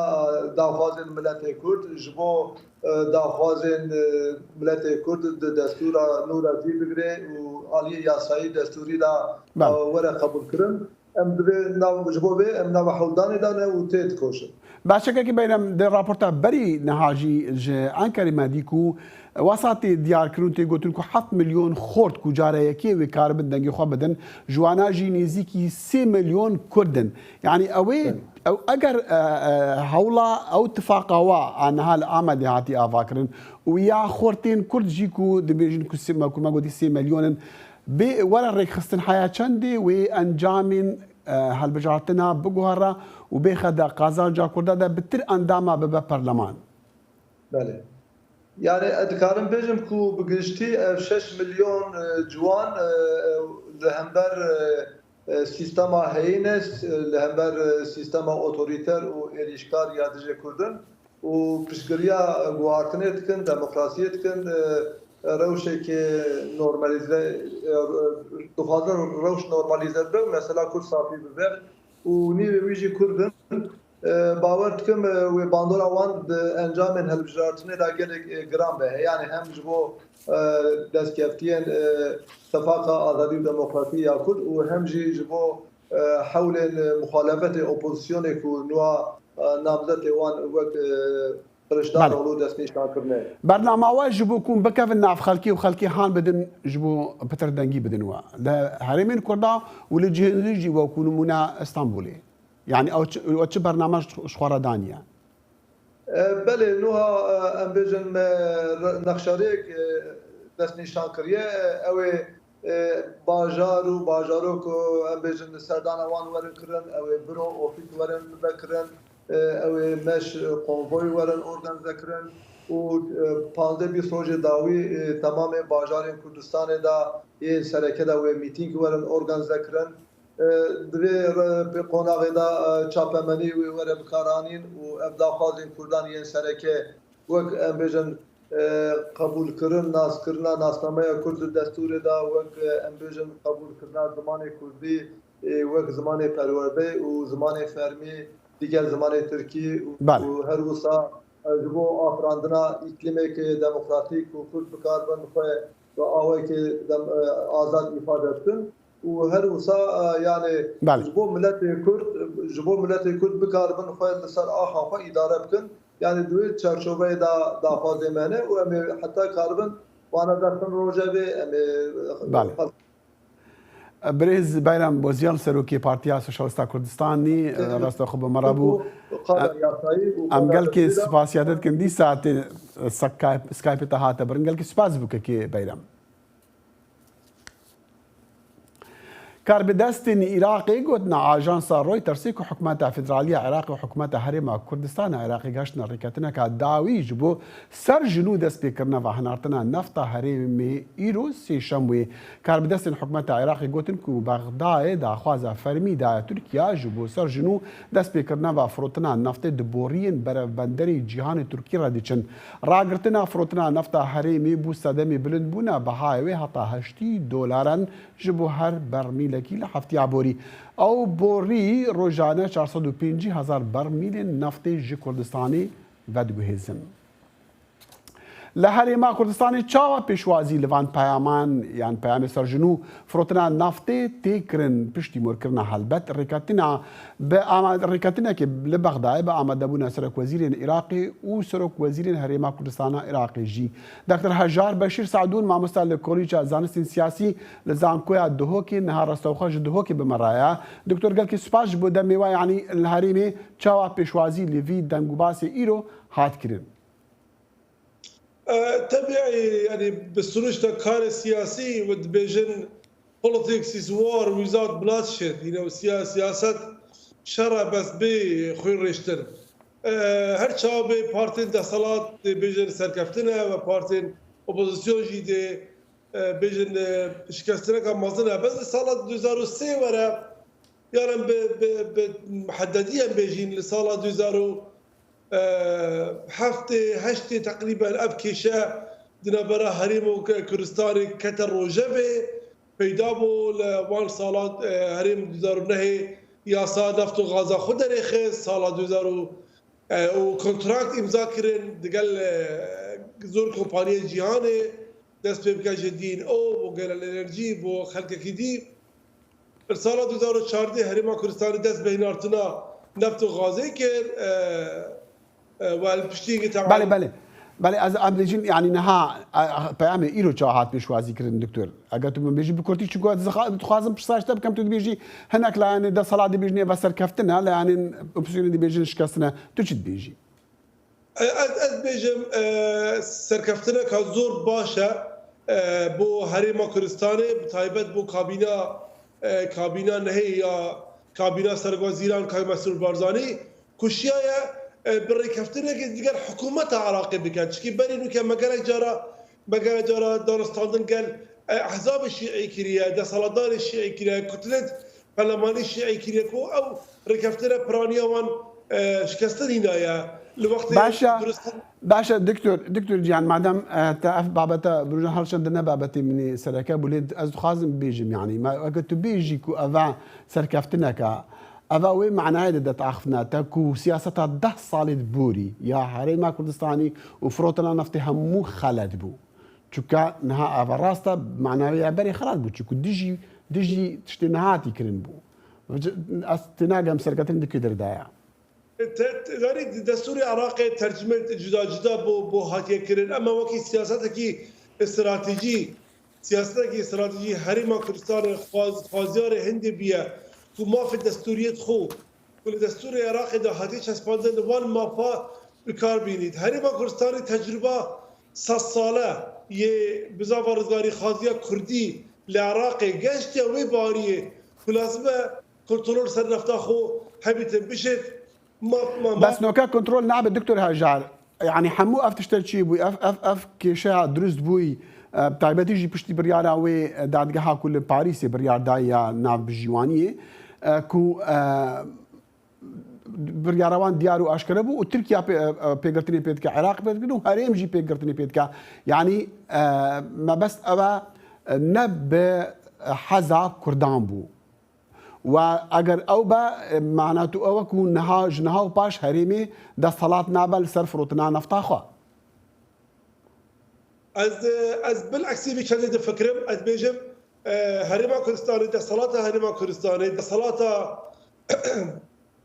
daxwazên miletê Kurd, ji bo, e, daxwazên, e, miletê Kurd di destûra nû re cî bigire û aliyê yasayî destûrî de, Belê. e, were qebûlkirin. Em divê nav, ji bo vê em nava hewldanê de ne û tê dikoşin. Başekekî Beyrem, di raporta berî niha jî ji Enkerê me dî ku wesa tê diyar kirin û tê gotin ku heft milyon xort ku cara yekê wê karibin dengê xwe bidin, ji wana jî nêzîkî sê milyon Kurd in. Yanî ew ê, Evet. ew eger, e, e, hewla ew tifaqa wa a niha li Amedê hatî avakirin û ya xortên Kurd jî ku dibêjin ku sê, me, ku me gotî sê milyon in, bê were rêkxistin heya çendê wê encamên, e, helbijartina biguhere û bêxe de qazanca Kurda de bi tir endama bibe perleman. Belê. Yani, ez dikarim bêjim ku bi giştî ev şeş milyon, e, ciwan, e, li hember, e, e, sîstema heyîne, s-, li hember, e, sîstema otorîter û êrîşkar ya dijî Kurdin û piştgiriya guhartinê dikin, demokrasiyê dikin, e, rewşeke normalize, e, dixwazin rewş normalize bibe û mesela Kurd safî bibe û nîvê wî jî Kurd in. E, bawer dikim, e, wê bandora wan di encamên hilbijartinê de gelek, e, giran be. Yani hem ji bo, e, destkeftiyên, e, Tefaqa Azadî û Demokrasî ya Kurd û hem jî ji bo, e, hewlên, e, muxalefetê, opozisyonê ku niha, e, namzetê wan wek, e, Kiliçdaroglu Belê. destnîşan kirine. Bernama we ji bo ku bikevin nav xelkê û xelkê han bidin, ji bo pitir dengî bidin we. Li herêmên Kurda û li cihên din jî wekû nimûne Stenbolê. Yani ew çi, ew çi bername ji, ji xwe re daniye? E, belê, nuha, e, em bêjin me re-, nexşarêk, e, destnîşan kiriye. E, ew ê, e, bajar û bajarok, e, em bêjin serdana wan werin kirin, ew ê biro ofîs werin vekirin, e, ew ê meş, e, konvoy werin organize kirin û, e, panzdeh bîst rojê dawî, e, temamê bajarên Kurdistanê de yên sereke de wê mîtîng werin organize kirin. E, di vê re-, pê qonaxê de, e, çapemenî wê were bikaranîn û ev daxwazên Kurdan yên sereke wek, em bêjin, e, qebûlkirin, naskirina nasnameya Kurd di destûrê de wek, e, em bêjin qebûlkirina zimanê Kurdî, e, wek zimanê perwerdeyê û zimanê fermî digel zimanê Tirkî û, Belê. û her wisa, e, ji bo afirandina îklîmeke demokratîk û Kurd bikaribin xwe bi awekê dem-, e, azad îfade bikin. Û her wisa, e, yani Belê. ji bo miletê Kurd, ji bo miletê Kurd bikaribin xwe li ser axa xwe îdare bikin. Yani di wê çarçoveyê de daxwazê me ne û em ê heta karibin vana derxin rojevê, em ê Belê. Birêz Bayram Bozyal, serokê Partiya Sosyalista Kurdistanî, Tebî. rasta xwe bi me re bû. Qada yasayî û Em qada gelkê tedbîra. spasiya te dikin. Dîsa tê Skype, Skype te hate birin. Gelkê spas bû kekê Bayram. Karbidestên Iraqê gotina ajansa Reutersê ku hikûmeta federalî ya Iraqê û hikûmeta Herêma Kurdistana Iraqê geştine rêketineka dawî ji bo ser ji nû destpêkirina ve hinartina nefta herêmê îro sêşemwê. Karbidestên hikûmeta Iraqê gotin ku Bexdayê daxwaza fermî daye Tirkiya ji bo ser ji nû destpêkirina ve firotina neftê di boriyên berevbenderê cîhanê Tirkî re diçin. Ragirtina firotina nefta herêmê bû sedemê bilindbûna bihayê wê heta heştî dolaran ji bo her bermîlekî li heftiya borî. Ew borî rojane çar sed û pêncî hezar bermîlên neftê ji Kurdistanê vediguhêzin. Li Herêma Kurdistanê çawa pêşwazî li van peyaman yan peyamê ser ji nû firotina naftê tê kirin? Piştî morkirina helbet rêketina bi ama-, rêketinekê li Bexdayê bi amadebûna Serokwezîrên Iraqê û Serokwezîrên Herêma Kurdistana Iraqê jî. Doktor Hejar Beşîr Sadûn, mamosta li Kolîca Zanistên Siyasî li Zankoya Duhokê, niha rastewxwe ji Duhokê bi me re ye. Doktor, gelkî spas ji bo demê we, yanî li herêmê çawa pêşwazî li vî dengûbasê îro hat kirin? E, tebiî, yani, bi sonuçta karê siyasî we dibêjin politics is war without bloodshed. You know, siya-, siyaset şer e bes bê xwînrêştin. E, her çawa bê partên desthilat dê bêjin serkeftin e ve partên opozisyon jî dê, e, bêjin, e, şikestineka mezin e. Bes li sala du hezar û sê were, yani bi, bi, bi hededî em bêjîn li sala du hezar û heftê, heştê teqrîben ev kêşe di navbera herêm û Kurdistanê kete rojevê, peyda bû li wan sala, e, herêm du hezar û nehê yasa neft û gaza xwe derêxist, sala du hezar û, e, û kontrakt îmza kirin digel, e, zor kompaniyê cîhanê, dest pê bike ji D N O, bo Genel Enerjî, bo xelkekî dî. Li sala du hezar û çardeh Herêma Kurdistanê dest bi hinartina neft û gazê kir. E, e, we li piştî Belê, belê. Belê, ez, em dibêjin, yanî niha, e, peyamê îro çawa hat pêşwazî kirin, doktor? Eger tu min bêjî bi kurtî, çunku ez dixa-, dixwazim pirsa ji te bikim, tu dibêjî hinek layanê desthilat dibêjin ê veserkeftin e, layanên opozîsyonê dibêjin şikestin e. Tu çi dibêjî? Ez, ez dibêjim, e, serkeftineka zor baş e, e, bo Herêma Kurdistanê, bi taybet bo kabîna, e, kabîna nehê ya kabîna serwezîran Kay Mesrûr Barzanî, ku şiyaye, e, bi rêkeftinekê digel hikûmeta Iraqê bikin. Çikî berî nûke me gelek cara, me gelek cara danûstandin gel, e, ehzabê şîî kiriye, desthilatdarê şîî kiriye, kutlêt perlemanî şîî kiriye ku ew rêkeftine piraniya wan, e, şikestin hînaye. Li wextê Baş e, durist baş e, doktor, doktor Cihan, madem, e, te ev babete bi rojan hewşandine babetê min ê sereke bû, lê ez dixwazim bibêjim, yanî, me, eger tu bêjî ku eva serkeftineke, eva wê manayê dide axiftina te ku siyaseta deh salê di borî ya Herêma Kurdistanî û firotina neftê hemû xelet bû. Çunke niha eva rast e, manayê ya berê xelet bû. Çunku dijî, dijî tiştê niha hatî kirin bû. Ez tênagem serketin di kê derê de ye. Te, te, zanî, destûrê Iraqê tercûmên cuda cuda bo, bo hatiye kirin. Ema wekî siyasetekî stratejî, siyasetekî stratejî Herêma Kurdistanê xwaz-, xwaziyarê hindê bûye ku mafê destûriyê xwe ku li destûrê Iraqê de hatiye çespandin, li wan mafa bi kar bînît. Herêma Kurdistanê tecrûba sed sale yê bizava rizgarîxwaziya Kurdî li Iraqê geştiye wê bariyê ku lazim e kontrol ser nefta xwe hebîtin bişêt. Ma, ma, ma. Bes noke kontrol nabe, doktor Hejar. Yanî hemû ev tişte çi bû? Ev, ev, ev kêşeya dirust bûyî, e, taybetî jî piştî biryara wê, e, dadgeha ku li Parîsê biryar daye ya navbijîwaniyê, e, ku, e, biryara wan diyar û aşkere bû û Tirkiye pê, e, e, pêgirtinê pê dike, Iraq pê dike û herêm jî pêgirtinê pê dike. Yanî, e, mebest ew e, e, ne bi heza Kurdan bû. Û eger ew be, e, mana tu ew e ku niha, ji niha û paş herêmê desthilat nabe li ser firotina nefta xwe. Ez, ez bileksî vî çendê difikirim, ez bêjim, e, Herêma Kurdistanê, desthilata Herêma Kurdistanê, desthilata,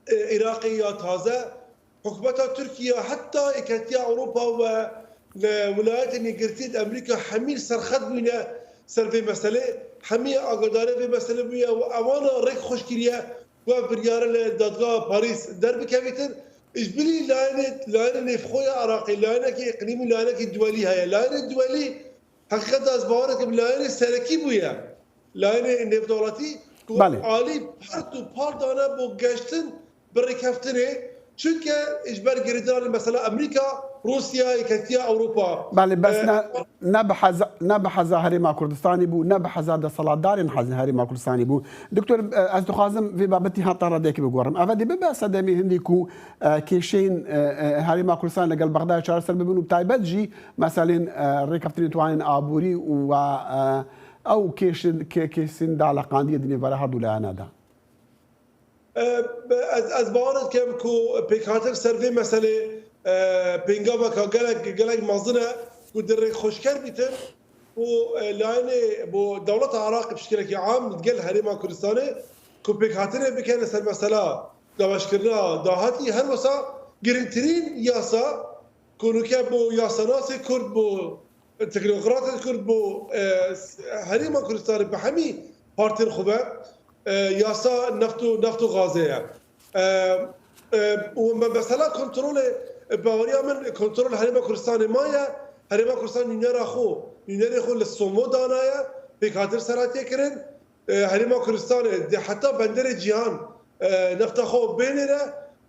e, Iraqê ya taze, hikûmeta Tirkiye, heta Yeketiya Ewropa ve, e, Wilayetên Yekgirtî di Amerîka hemî li ser xet bûyne ser vê meselê, hemî agadarê vê meselê bûye û ewana rêk xweş kiriye ku ev biryare li dadgeha Parîs derbikevîtin. Ji bilî layenê, layenê nêvxwe ya Iraqê, layenekî îqlîmî, layenekî duwelî heye. Layenê duwelî, heqîqeta ez bawer dikim, layenê serekî bûye. Layenê nêvdewletî ku Belê. alî pert û pal dane bo geştin bi rêkeftinê. Çunke ji ber girêdana mesela Amerîka, Rûsya, Yeketiya Ewropa. Belê, bes E, ne, ne bi heza, ne bi heza Herêma Kurdistanê bû, ne bi heza desthilatdarên heza Herêma Kurdistanê bû. Doktor, e, ez dixwazim vê babetî heta radeyekê biguherim. Eve dê bibe sedemê hindê ku, e, kêşeyên, e, e, Herêma Kurdistan legel Bexdayê çareser bibin û bi taybet jî meselên, e, rêkeftinên tuwanên aborî û, e, ew kêşin, kê-, kêsên daleqandiyê di nêvara herdu layana de. E, ez, ez bawer dikim ku pêkhatin ser vê meselê, e, pêngaveka gelek, gelek mezin e ku di rêkxweşker bîtin û, e, layenê bo dewleta Iraqê bi şekilekî am digel Herêma Kurdistanê ku pêkhatinê bikin li ser mesela dabeşkirina dahatî, her wisa girîngtirîn yasa ku nûke bo yasanasê Kurd, bo teknokratên Kurd, bo, e, Herêma Kurdistanê bi hemî partiyên xwe ve, e, yasa neft û, neft û gazê ye. E, e, û me-, mesela kontrolê, e, baweriya min kontrol Herêma Kurdistanê maye. Herêma Kurdistan nûnera xwe, nûnerê xwe li Somo danaye, pêkhatin ser hatiye kirin. E, Herêma Kurdistanê di heta benderê Cîhan, e, nefta xwe bênêre,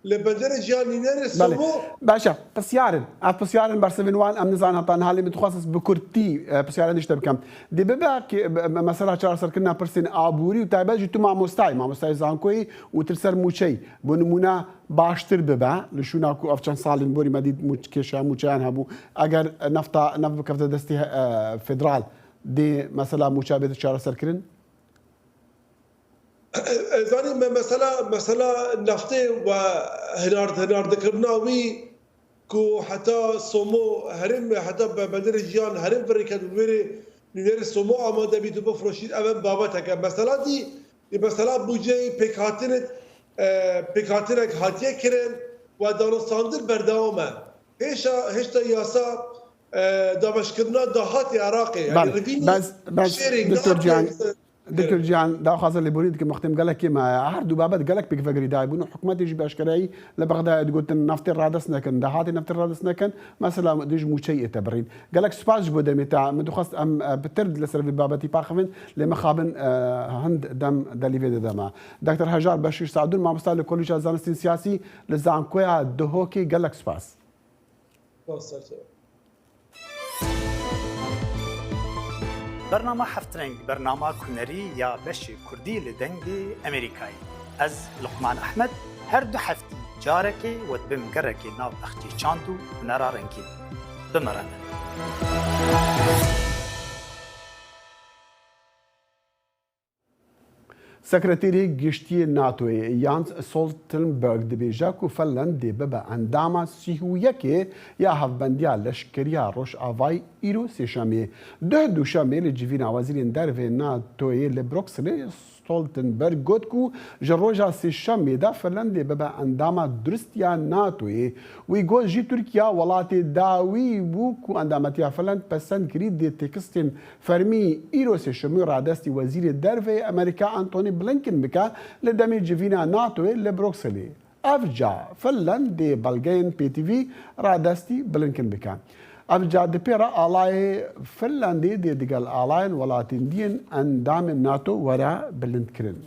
li benderê Cîhan nînerê Belê. Somo. Baş e. Pisyar in. Ev pisyar in, bersivên wan em nizanin heta niha, lê min dixwest ez bi kurtî, e, pisyarên ji te bikim. Dê bibe ki, e, me-, mesela çareserkirina pirsên aborî û taybet jî tu mamostayî, mamostayê zankoyî û tu li ser mûçeyî. Bo nimûne baştir bibe, li şûna ku ev çend salên borî me dît mûç-, kêşeya mûçeyan hebû. Eger nefta, neft bikevte destê, e, federal, dê mesela mûça bête çareserkirin? Ez zanî me mesela, mesela naftê ve hinar-, hinardikirina wî ku heta Somo herêm, heta be-, benderê Jiyan herêm virêket û wêrê nûnerê Somo amade bît û bifroşît, ev em babeteke. Mesela dî, mesela bûceyê pêkhatinê, e, pêkhatinek hatiye kirin ve danûstandin berdewam e. Hêşa, hêşta yasa, e, dabeşkirina dahatê Iraqê, yani Belê, rivînî bes, bes, şêrê Doktor Cihan, nahatê, Doktor Cihan, daxwaza lêborîn dikim, wextê em gelek kêm e. Her du babet gelek pêkvegirî dayê bûn û hikûmetê jî bi eşkereyî li Bexdayê digotin naftê rades nekin, dahatê naftê rades nekin, mesela dij mûçeyê ê te birîn. Gelek spas ji bo demê te. Min dixwest em, e, pitir li ser vê babetî paxivin, lê mixabin, e, hind dem delî vê dide me. Doktor Hejar Beşîr Sadûn, mamosta li Kolîja Zanistên Siyasî li Zankoya Duhokê, gelek spas. Spas ser te. Bernama Heft Reng, bernama hunerî ya beşê kurdî li Dengê Amerîkayê. Ez, Luqman Ehmed, her du heftî carekê we dibim gerekê nav bexçê çand û hunera rengîn. Bi me re ne. Sekreterê Giştî yê NATOyê Jens Stoltenberg dibêje ku Finlandê bibe endama sî û yekê ya Hevbendiya Leşkeriya Rojavayê îro Sêşemê. Duh Duşemê li civîna Wezîrên Dervê NATOyê li Brukselê Stoltenberg got ku ji roja Sêşemê de Finlandê bibe endama durist ya NATOyê. Wî got, jî Tirkiye welatê dawî bû ku endametiya Finland pesend kirî, dê têkistên fermî îro sêşemî radestî Wezîrê Derve yê Amerîka Antony Blinken bike li demê civîna NATOyê li Brukselê. Ev ca Finlandê belgeyên pêtivî radestî Blinken bike. Ev ca di pê re alayê Finlandê dê digel alayên welatên diyên endamên NATO were bilindkirin.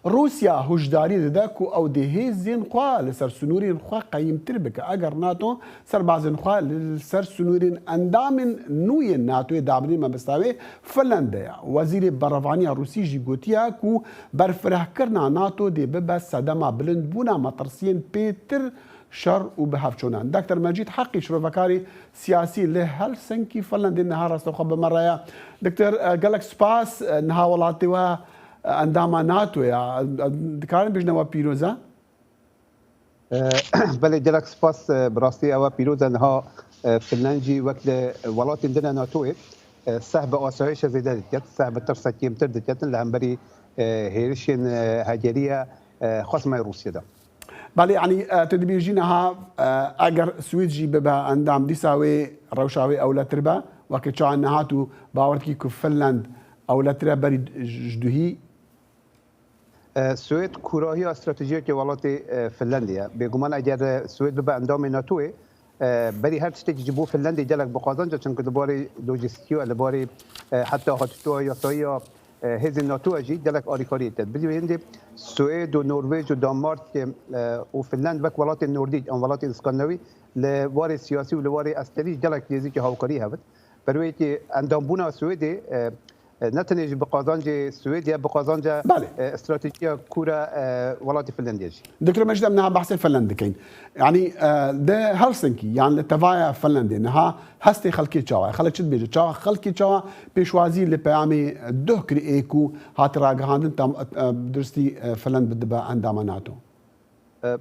Rûsya hûşdarî dide ku ew dê hêzên xwe li ser sinûrên xwe qeyîmtir bike eger NATO serbazên xwe li ser sinûrên endamên nû yên NATOyê dabinê. Mebesta wê Finlande ye. Wezîrê Berevaniya Rûsî jî gotiye ku berfirehkirina NATO dê bibe sedema bilindbûna metirsiyên pêtir şer û bihevçûnan. Doktor Mecîd Heqî, şirovekarê siyasî li Helsinkî, Finlandê, niha rastexwe bi me re ye. Doktor, e, gelek spas, e, niha welatê we, e, endama NATO ye. E, dikarin bêjine we pîroz e? E, belê, gelek spas, e, bi rastî ew e pîroz e. Niha, e, Finland jî wek li welatên din e NATOyê, e, seh bi asayişe zêde diket, seh bi tirse kêmtir diketin li hemberî, e, hêrişên, e, hegeriya, e, xwesmê Rûsya de. Belê, yanî, e, tu dibêjî niha, e, eger Swêd jî bibe endam, dîsa wê rewşa wê ewletir be, wekî çawa niha tu bawer dikî ku Finland ewletir e berî ji duhî? E, Swêd kûrahiya stratejiyeke welatê, e, Finlandê ye. Bêguman eger, e, Swêd bibe endamê NATOyê, e, berî her tiştekî ji bo Finlandê gelek bi qazanc e, çunku di barê lojîstîkê, li barê, e, heta hatûtoya yasayiya, e, hêzên NATO jî gelek alîkariyê dide. Bi vê hindê Swêd û Norvêj û Danmarkê, e, û Finland wek welatên Nordîk an welatên Skandinavî li warê siyasî û li warê eskerî gelek nêzîkî hawkarî hebin. Ber wê yekê endambûna Swêdê, e, e, ne tenê jî bi qazancê Swêdê ye, bi qazanca, Belê. e, stratejiya kûra, e, welatê Finlandê jî. Doktor Mecîd, em niha behsê Finland dikeyin. Yanî, e, di Helsinkî, yan li tevaya Finlandê niha hestê xelkê çawa ye? Xelk çi dibêje? Çawa xelkê çawa pêşwazî li peyamê duh kirî ê ku hate ragihandin tam, e, duristî, e, Finland bidibe endama NATO? E,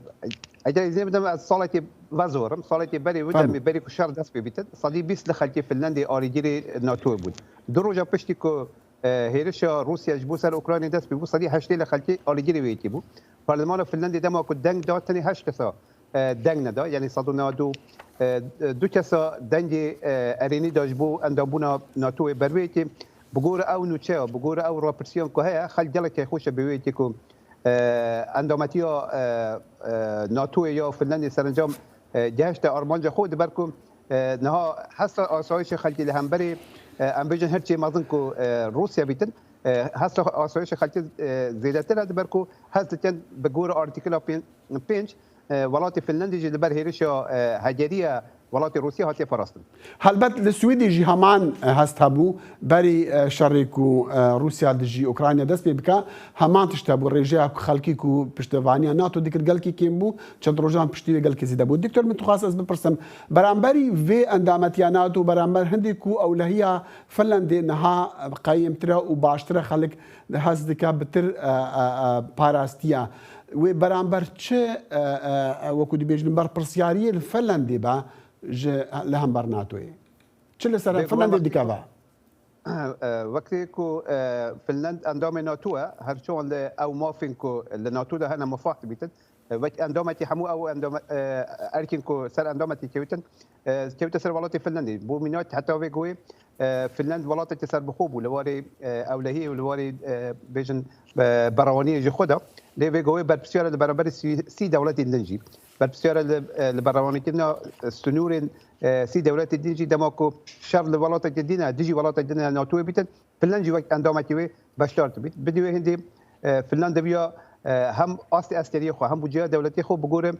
eger îzin bidim, ez salekê vezorim. Salekê berê wê Fermo. demê berî ku şer dest pê bîtin, sedî bîst li xelkê Finlandê alîgirê NATO bûn. Du roja piştî ku, e, hêrişa Rûsya ji bo ser Ukraynê dest pê bû, sedî heştê li xelkê alîgirê wê yekê bû. Parlemana Finlandê dema ku deng da, tenê heşt kesa, e, deng neda. Yanî sed û newed û du kesa dengê, e, erênî da ji bo endambûna NATOyê. Ber wê yekê bi gor ew nûçeya, bi gor ew rapirsiyan ku heye, xelk gelek keyxweş e bi wê yekê ku, e, endametiya, e, e, NATOyê ya Finlandê serencam, e, gehişte armanca xwe, diber ku, e, niha hesta asayişê xelkê li hemberî, e, em bêjin hirçê mezin ku, e, Rûsya bîtin, e, hesta asayişê xelkê, e, zêdetir e, diber ku hez dikin bi gor artîkila pên-, pênc, e, welatê Finlandê jî li ber hêrişa, e, hegeriya Welatê Rûsya hatiye parastin. Helbet li Swêdê jî heman hest hebû. Berî e, şerê ku e, Rûsya dijî Ukrayna dest pê bike, heman tişt hebû. Rêjeya ku xelkî ku piştevaniya NATO dikir gelkî kêm bû. Çend rojan piştî wê gelkî zêde bû. Doktor, min dixwest ez bipirsim, beramberî vê endametiya NATO, beramber hindê ku ewlehiya Finlandê niha qeyîmtir e û baştir e, xelk hez dike bi tir e, e, e, parastiya. Wê beramber çi e, e, e, wekû dibêjin berpirsiyariyê li Finlandê be ji li hember NATOyê? Çi li ser Finlandê dikeve? Wextê ku Finland endamê NATO e, her çawan li ew mafên ku li NATO de hene mufah dibîtin, wek endamekî hemû ew endame, erkên ku ser endametî kewtin, kewte ser welatê Finlandê. Bo mînak heta vê goyê Finland welatekî serbixwe bû li warê ewlehiyê û li warê bêjin berewaniyê ji xwe de. Lê vê goyê berpirsiyar e li beramberî sî, sî dewletên din jî. Berpirsiyar e li, li berewanîkirina sinûrên sî dewletên din jî dema ku şer li welatekî din e, dijî welatekî din e NATOyê bîtin, Finland jî wek endamekî wê beşdar dibît. Bi dî wê hindê Finland diviya hem astê eskeriyê xwe hem budceya dewletê xwe bi gorî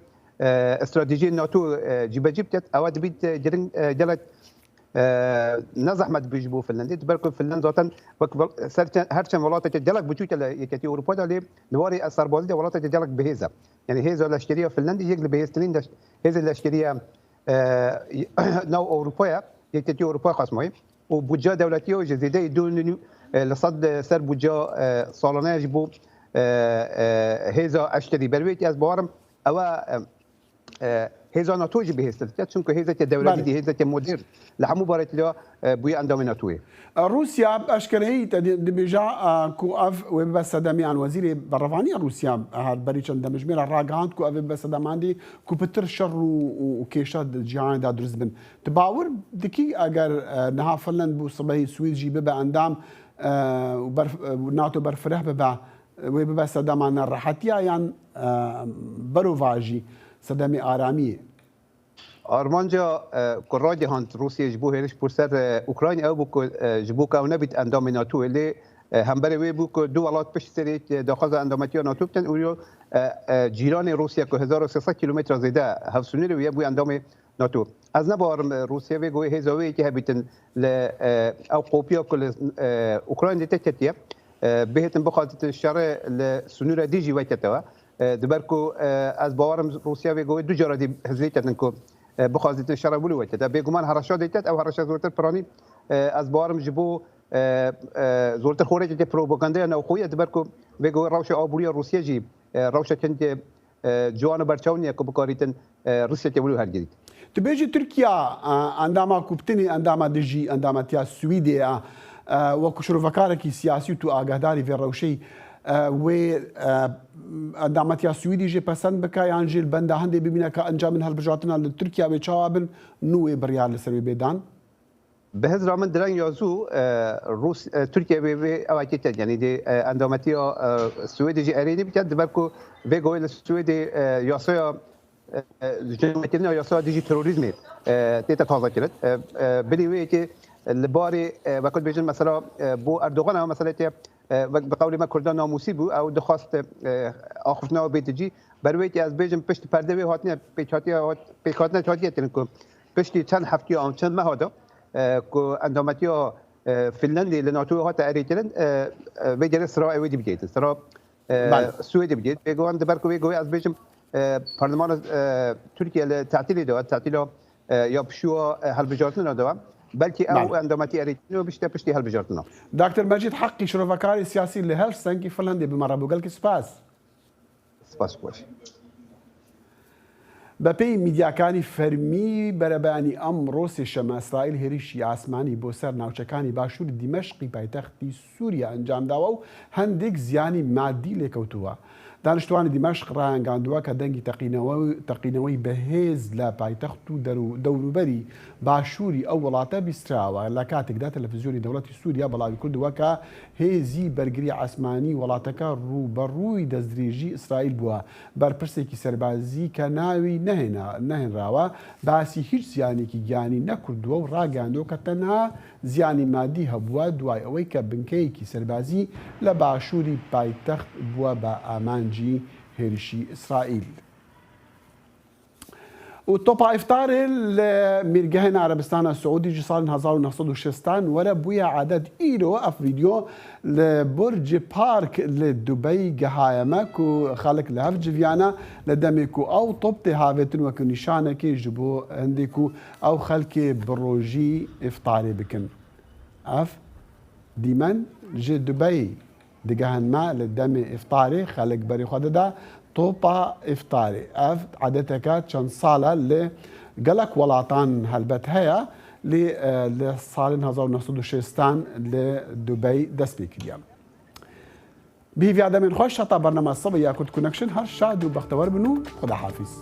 stratejiyên NATO cîbecî biket. Ew dibît giring gelek ne zehmet bû ji bo Finlandê. Diber ku Finland zaten wek wel-, ser çend, her çend welatekê gelek biçûk e li Yeketî Ewropa de, lê li warê serbazî de welatekê gelek bihêz e. Yani hêza leşkerî ya Finlandê yek li bihêztirîn leş-, hêzên leşkerî ya, e, nav Ewropa ye, Yeketî Ewropa xasmayê. Û budca dewletî ya jî zêdeyî du nî, e, li sed li ser budca, e, salane ji bo, e, e, hêza eşkerî. Ber wê yekê ez bawerim ew e, e, hêza NATO jî bihêztir dike. Çimku hêzeke dewletî, hêzeke modern li hemû baretî de, e, bûye endamê NATOyê. Rûsya bi eşkereyî te dibêje, e, ku ev wê bibe sedemê an wezîrê berevaniya Rûsya, e, her berî çend demjimêra ragihand ku ev ê bibe sedemandî ku pitir şer û, û, û kêşe di cîhanê de durist bin. Tu bawer dikî eger, e, niha Finland bû sibehî Swîd jî bibe endam, e, û berf-, e, NATO berfireh bibe, wê bibe sedema nerehetiya yan, e, berovajî sedemê aramiyê? Armanca, e, ku ragihand Rûsya ji bo hêriş bo ser, e, Ukrayna ew bû ku, e, ji bo ku ew nebît endamê NATOyê, lê, e, hemberê wê bû ku du welat pişt serê, e, daxwaza endametiya NATO bikin û yo, e, e, cîranê Rûsya ku hezar û sê sed kîlometre zêde hevsûnûrê wî ye bû endamê NATO. Ez ne bawerim, e, Rûsya vê goyê hêza wê yekê hebîtin li, e, ew qopiya ku li, e, Ukraynayê te ketiye, e, bihêtin bixwazîtin şerê li sinûre dî jî weketwe. E, diber ku, e, ez bawerim Rûsya vê goyê du cara dî hizrê ketin ku, e, bixwazîtin şerê wilo wekete. Bêguman hereşa dê ket, ew hereşa zortir piranî, e, ez bawerim ji bo, e, e, zortir xorek yekê propagandaya navxweyî ye. Diber ku vê goyê rewşa aboriya Rûsya jî, e, rewşa kengê e, ciwan û berçaw niye ku bikarîtin, e, Rûsyayê wilo hergirît. Tu bêjî Tirkiya, e, endama ku bi tenê endama dijî endametiya Swîdê ye, e, wekû şirovekarekî siyasî û tu agahdarî vê rewşeyî, e, wê, e, endametiya Swîdî jê pesend bike yan jî li benda hindê bimîne ka encamên hilbijartina li Tirkiya wê çawa bin, nû wê biryar li ser wê bê dan? Bi hizra min direng ya zû, e, Rûs-, e, Tirkiye wê, wê ewakî ket. Yanî dê, e, endametiya, e, Swêdê jî erênî biket, diber ku vê goyê li Swêdê, e, yasaya, e, e, ji navkirina yasaya dijî terorîzmê, e, tête taze kirin. E, e, binî wê yekê li barê, e, wekû dibêjin mesela, e, bo Erdogan ew meseleke, e, wek bi qewlê me Kurda namûsî bû, ew dixwest, e, axiftina wê bête cî. Ber wê yekê ez bêjim piştî perdê wê hatine pêkhatiya hat-, pêkhatina hatiye kirin ku piştî çend heftiya an çend meha de, e, ku endametiya, e, Finlandê li NATOyê hate erêkirin, e, e, vê derê sira ewê dî bigihîtin. Sira, e, Belê. Swêdê bigihît. Bêguman diber ku vê goyê ez bêjim, e, parlemana, e, Tirkiye li tetîlê de, tetîla, e, ya pişûya, e, hilbijartina de. Belkî ew Belê. Endametî erêkirine bişte piştî hilbijartina. Doktor Mecîd Heqî, şirovekarê siyasî li Helsinki, Finlandê, bi me re bû. Gelkî spas. Spas xweş. بەپێی میدیاکانی فەرمی، بەرەبەیانی ئەمڕۆ سێشەممە، ئیسرائیل هێرشی ئاسمانی بۆ سەر ناوچەکانی باشووری دیمەشقی پایتەختی سووریا ئەنجامداوە و هەندێک زیانی مادی لێکەوتووە. دانیشتوانی دیمەشق ڕایانگاندووە کە دەنگی تەقینەوە-، تەقینەوەی بەهێز لە پایتەخت و دەرو-، دەوروبەری باشووری ئەو وڵاتە بیستراوە، لە کاتێکدا تەلەفزیۆنی دەوڵەتی سووریا بڵاوی کردووە کە هێزی بەرگری ئاسمانی وڵاتەکە ڕووبەڕووی دەستدرێژی ئیسرائیل بووە. بەرپرسێکی سەربازی کە ناوی نەهێنا-، نەهێنراوە، باسی هیچ زیانێکی گیانی نەکردووە و ڕاگەیاندووە کە تەنها زیانی مادی هەبووە، دوای ئەوەی کە بنکەیەکی سەربازی لە باشووری پایتەخت بووە بە ئامانجی هێرشی ئیسرائیل. Û topa îftarê li mîrgehên Erebistana Siûdî ji salên hezar û neh sed û şêstan were bûye adet. Îro ev vîdeo li Burj Park li Dubey gihaye me ku xelk li hev civiyane li demê ku ew top tê havêtin wekî nîşanekê ji bo hindê ku ew xelkê bi rojî îftarê bikin. Ev dîmen ji Dubey digehin me li demê îftarê, xelk berê xwe dide topa îftarê. Ev edeteke çend sal e li gelek welatan helbet heye, lê, e, li salên hezar û neh sed û şêstan li Dubey dest pê kiriye. Bi hîviya demên xweş heta bernama Sibê ya Kurd Connection, her şad û bextewer bin û Xuda hafîz.